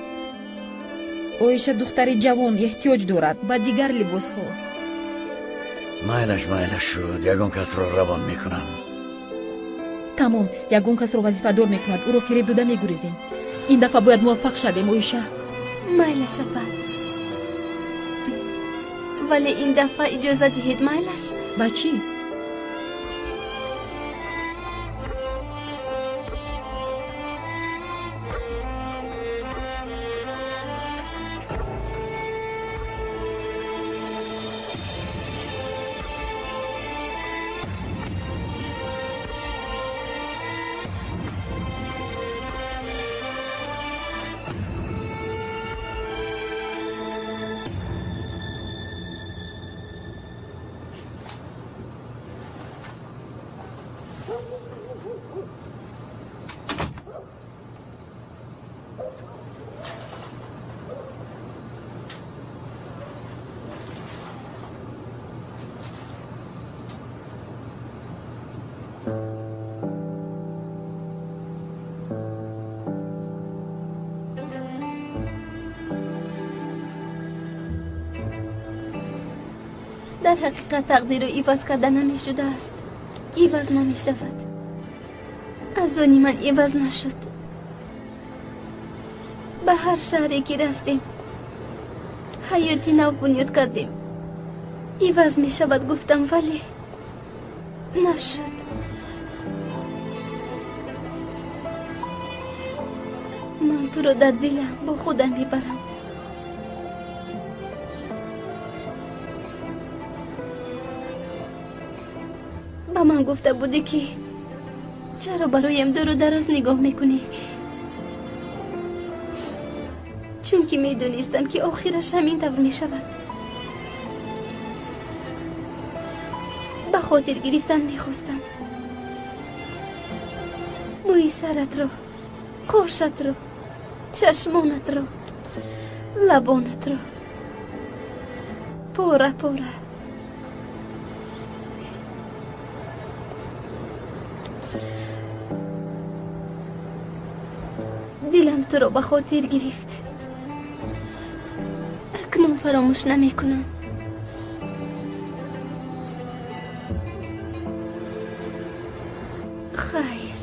Оиша духтари ҷавон эҳтиёҷ дорад ба дигар либосҳо. Майлаш, майлаш шуд, ягон касро равон мекунам. Тамом, ягон касро вазифадор мекунад, ӯро фиреб дода мегурезем. Ин дафъа бояд муваффақ шавем, Оиша. Майлаш, апа. Вале ин дафъа иҷоза диҳед, майлаш? Ба чӣ? Дар ҳақиқат тақдирро иваз карда намешудааст. Иваз намешавад. Аз они ман иваз нашуд. Ба ҳар шаҳре ки рафтем, ҳаёти нав бунёд кардем. Иваз мешавад гуфтам, вале нашуд. Ман туро дар дилам бо худам мебарам. Ба ман гуфта будӣ, ки чаро бароям дуру дароз нигоҳ мекунӣ? Чунки медонистам, ки охираш ҳамин тавр мешавад. Ба хотир гирифтан мехостам. Мӯи саратро, қошатро, чашмонатро, лабонатро пора пора. Дилам туро ба хотир гирифт. Акнун фаромӯш намекунам. Хайр.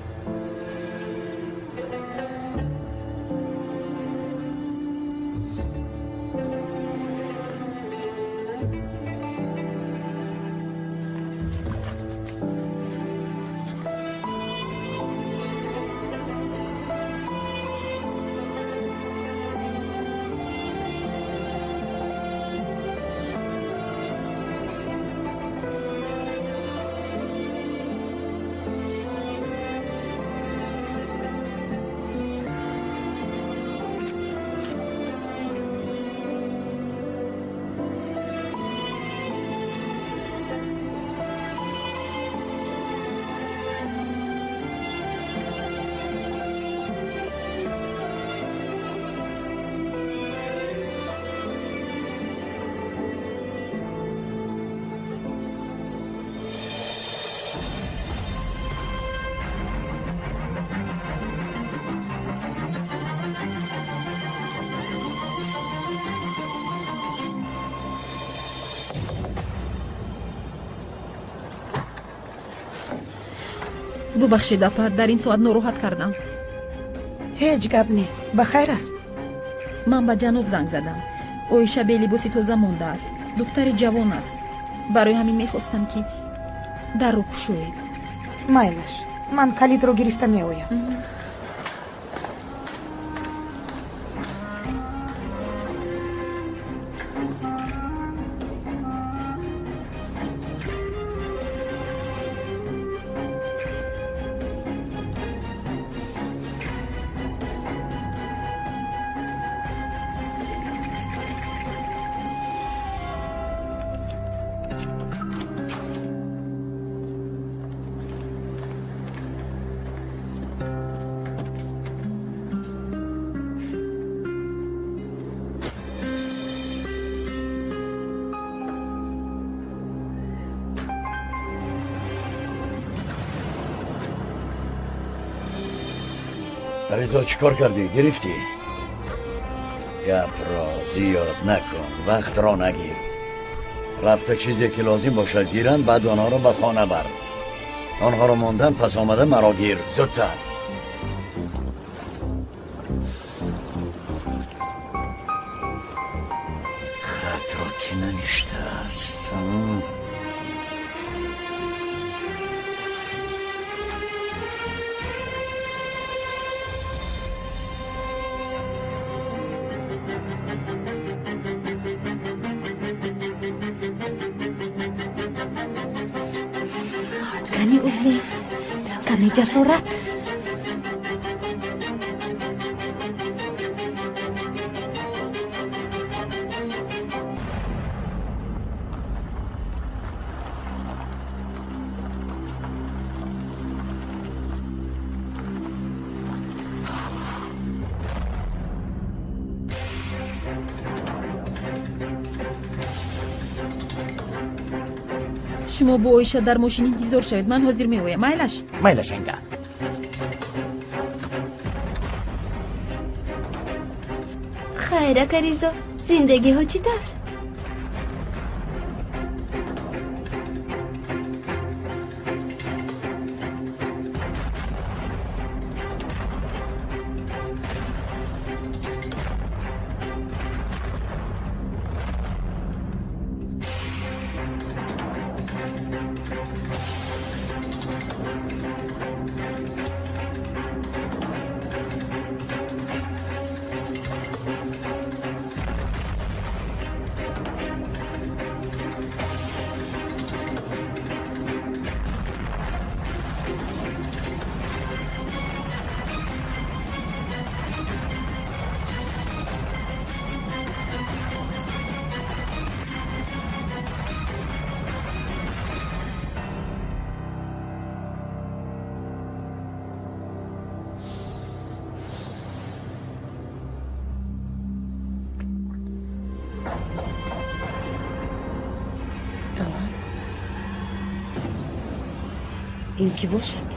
Бубахшед, апа, дар ин соат нороҳат кардам. Ҳеҷ гап не, ба хайр аст. Ман ба ҷаноб занг задам. Оиша белибоси тоза мондааст, духтари ҷавон аст. Барои ҳамин мехостам, ки дарро кушоед. Майлаш, ман калидро гирифта меоям. Ризо, чӣ кор кардӣ? Гирифтӣ? Гапро зиёд накун, вақтро нагир. Рафта чизе ки лозим бошад гиранд, баъд онҳоро ба хона бар. Онҳоро мондан, пас омада маро гир. Зудтар. Хатро ки наништааст. Кани узли, кани ҷасорат. Шумо бо Оиша дар мошин интизор шавед, ман ҳозир меоям. Майлаш? Майлаш, анга. Хайр, ака Ризо, зиндагиҳо чӣ тавр? Ин кӣ бошад?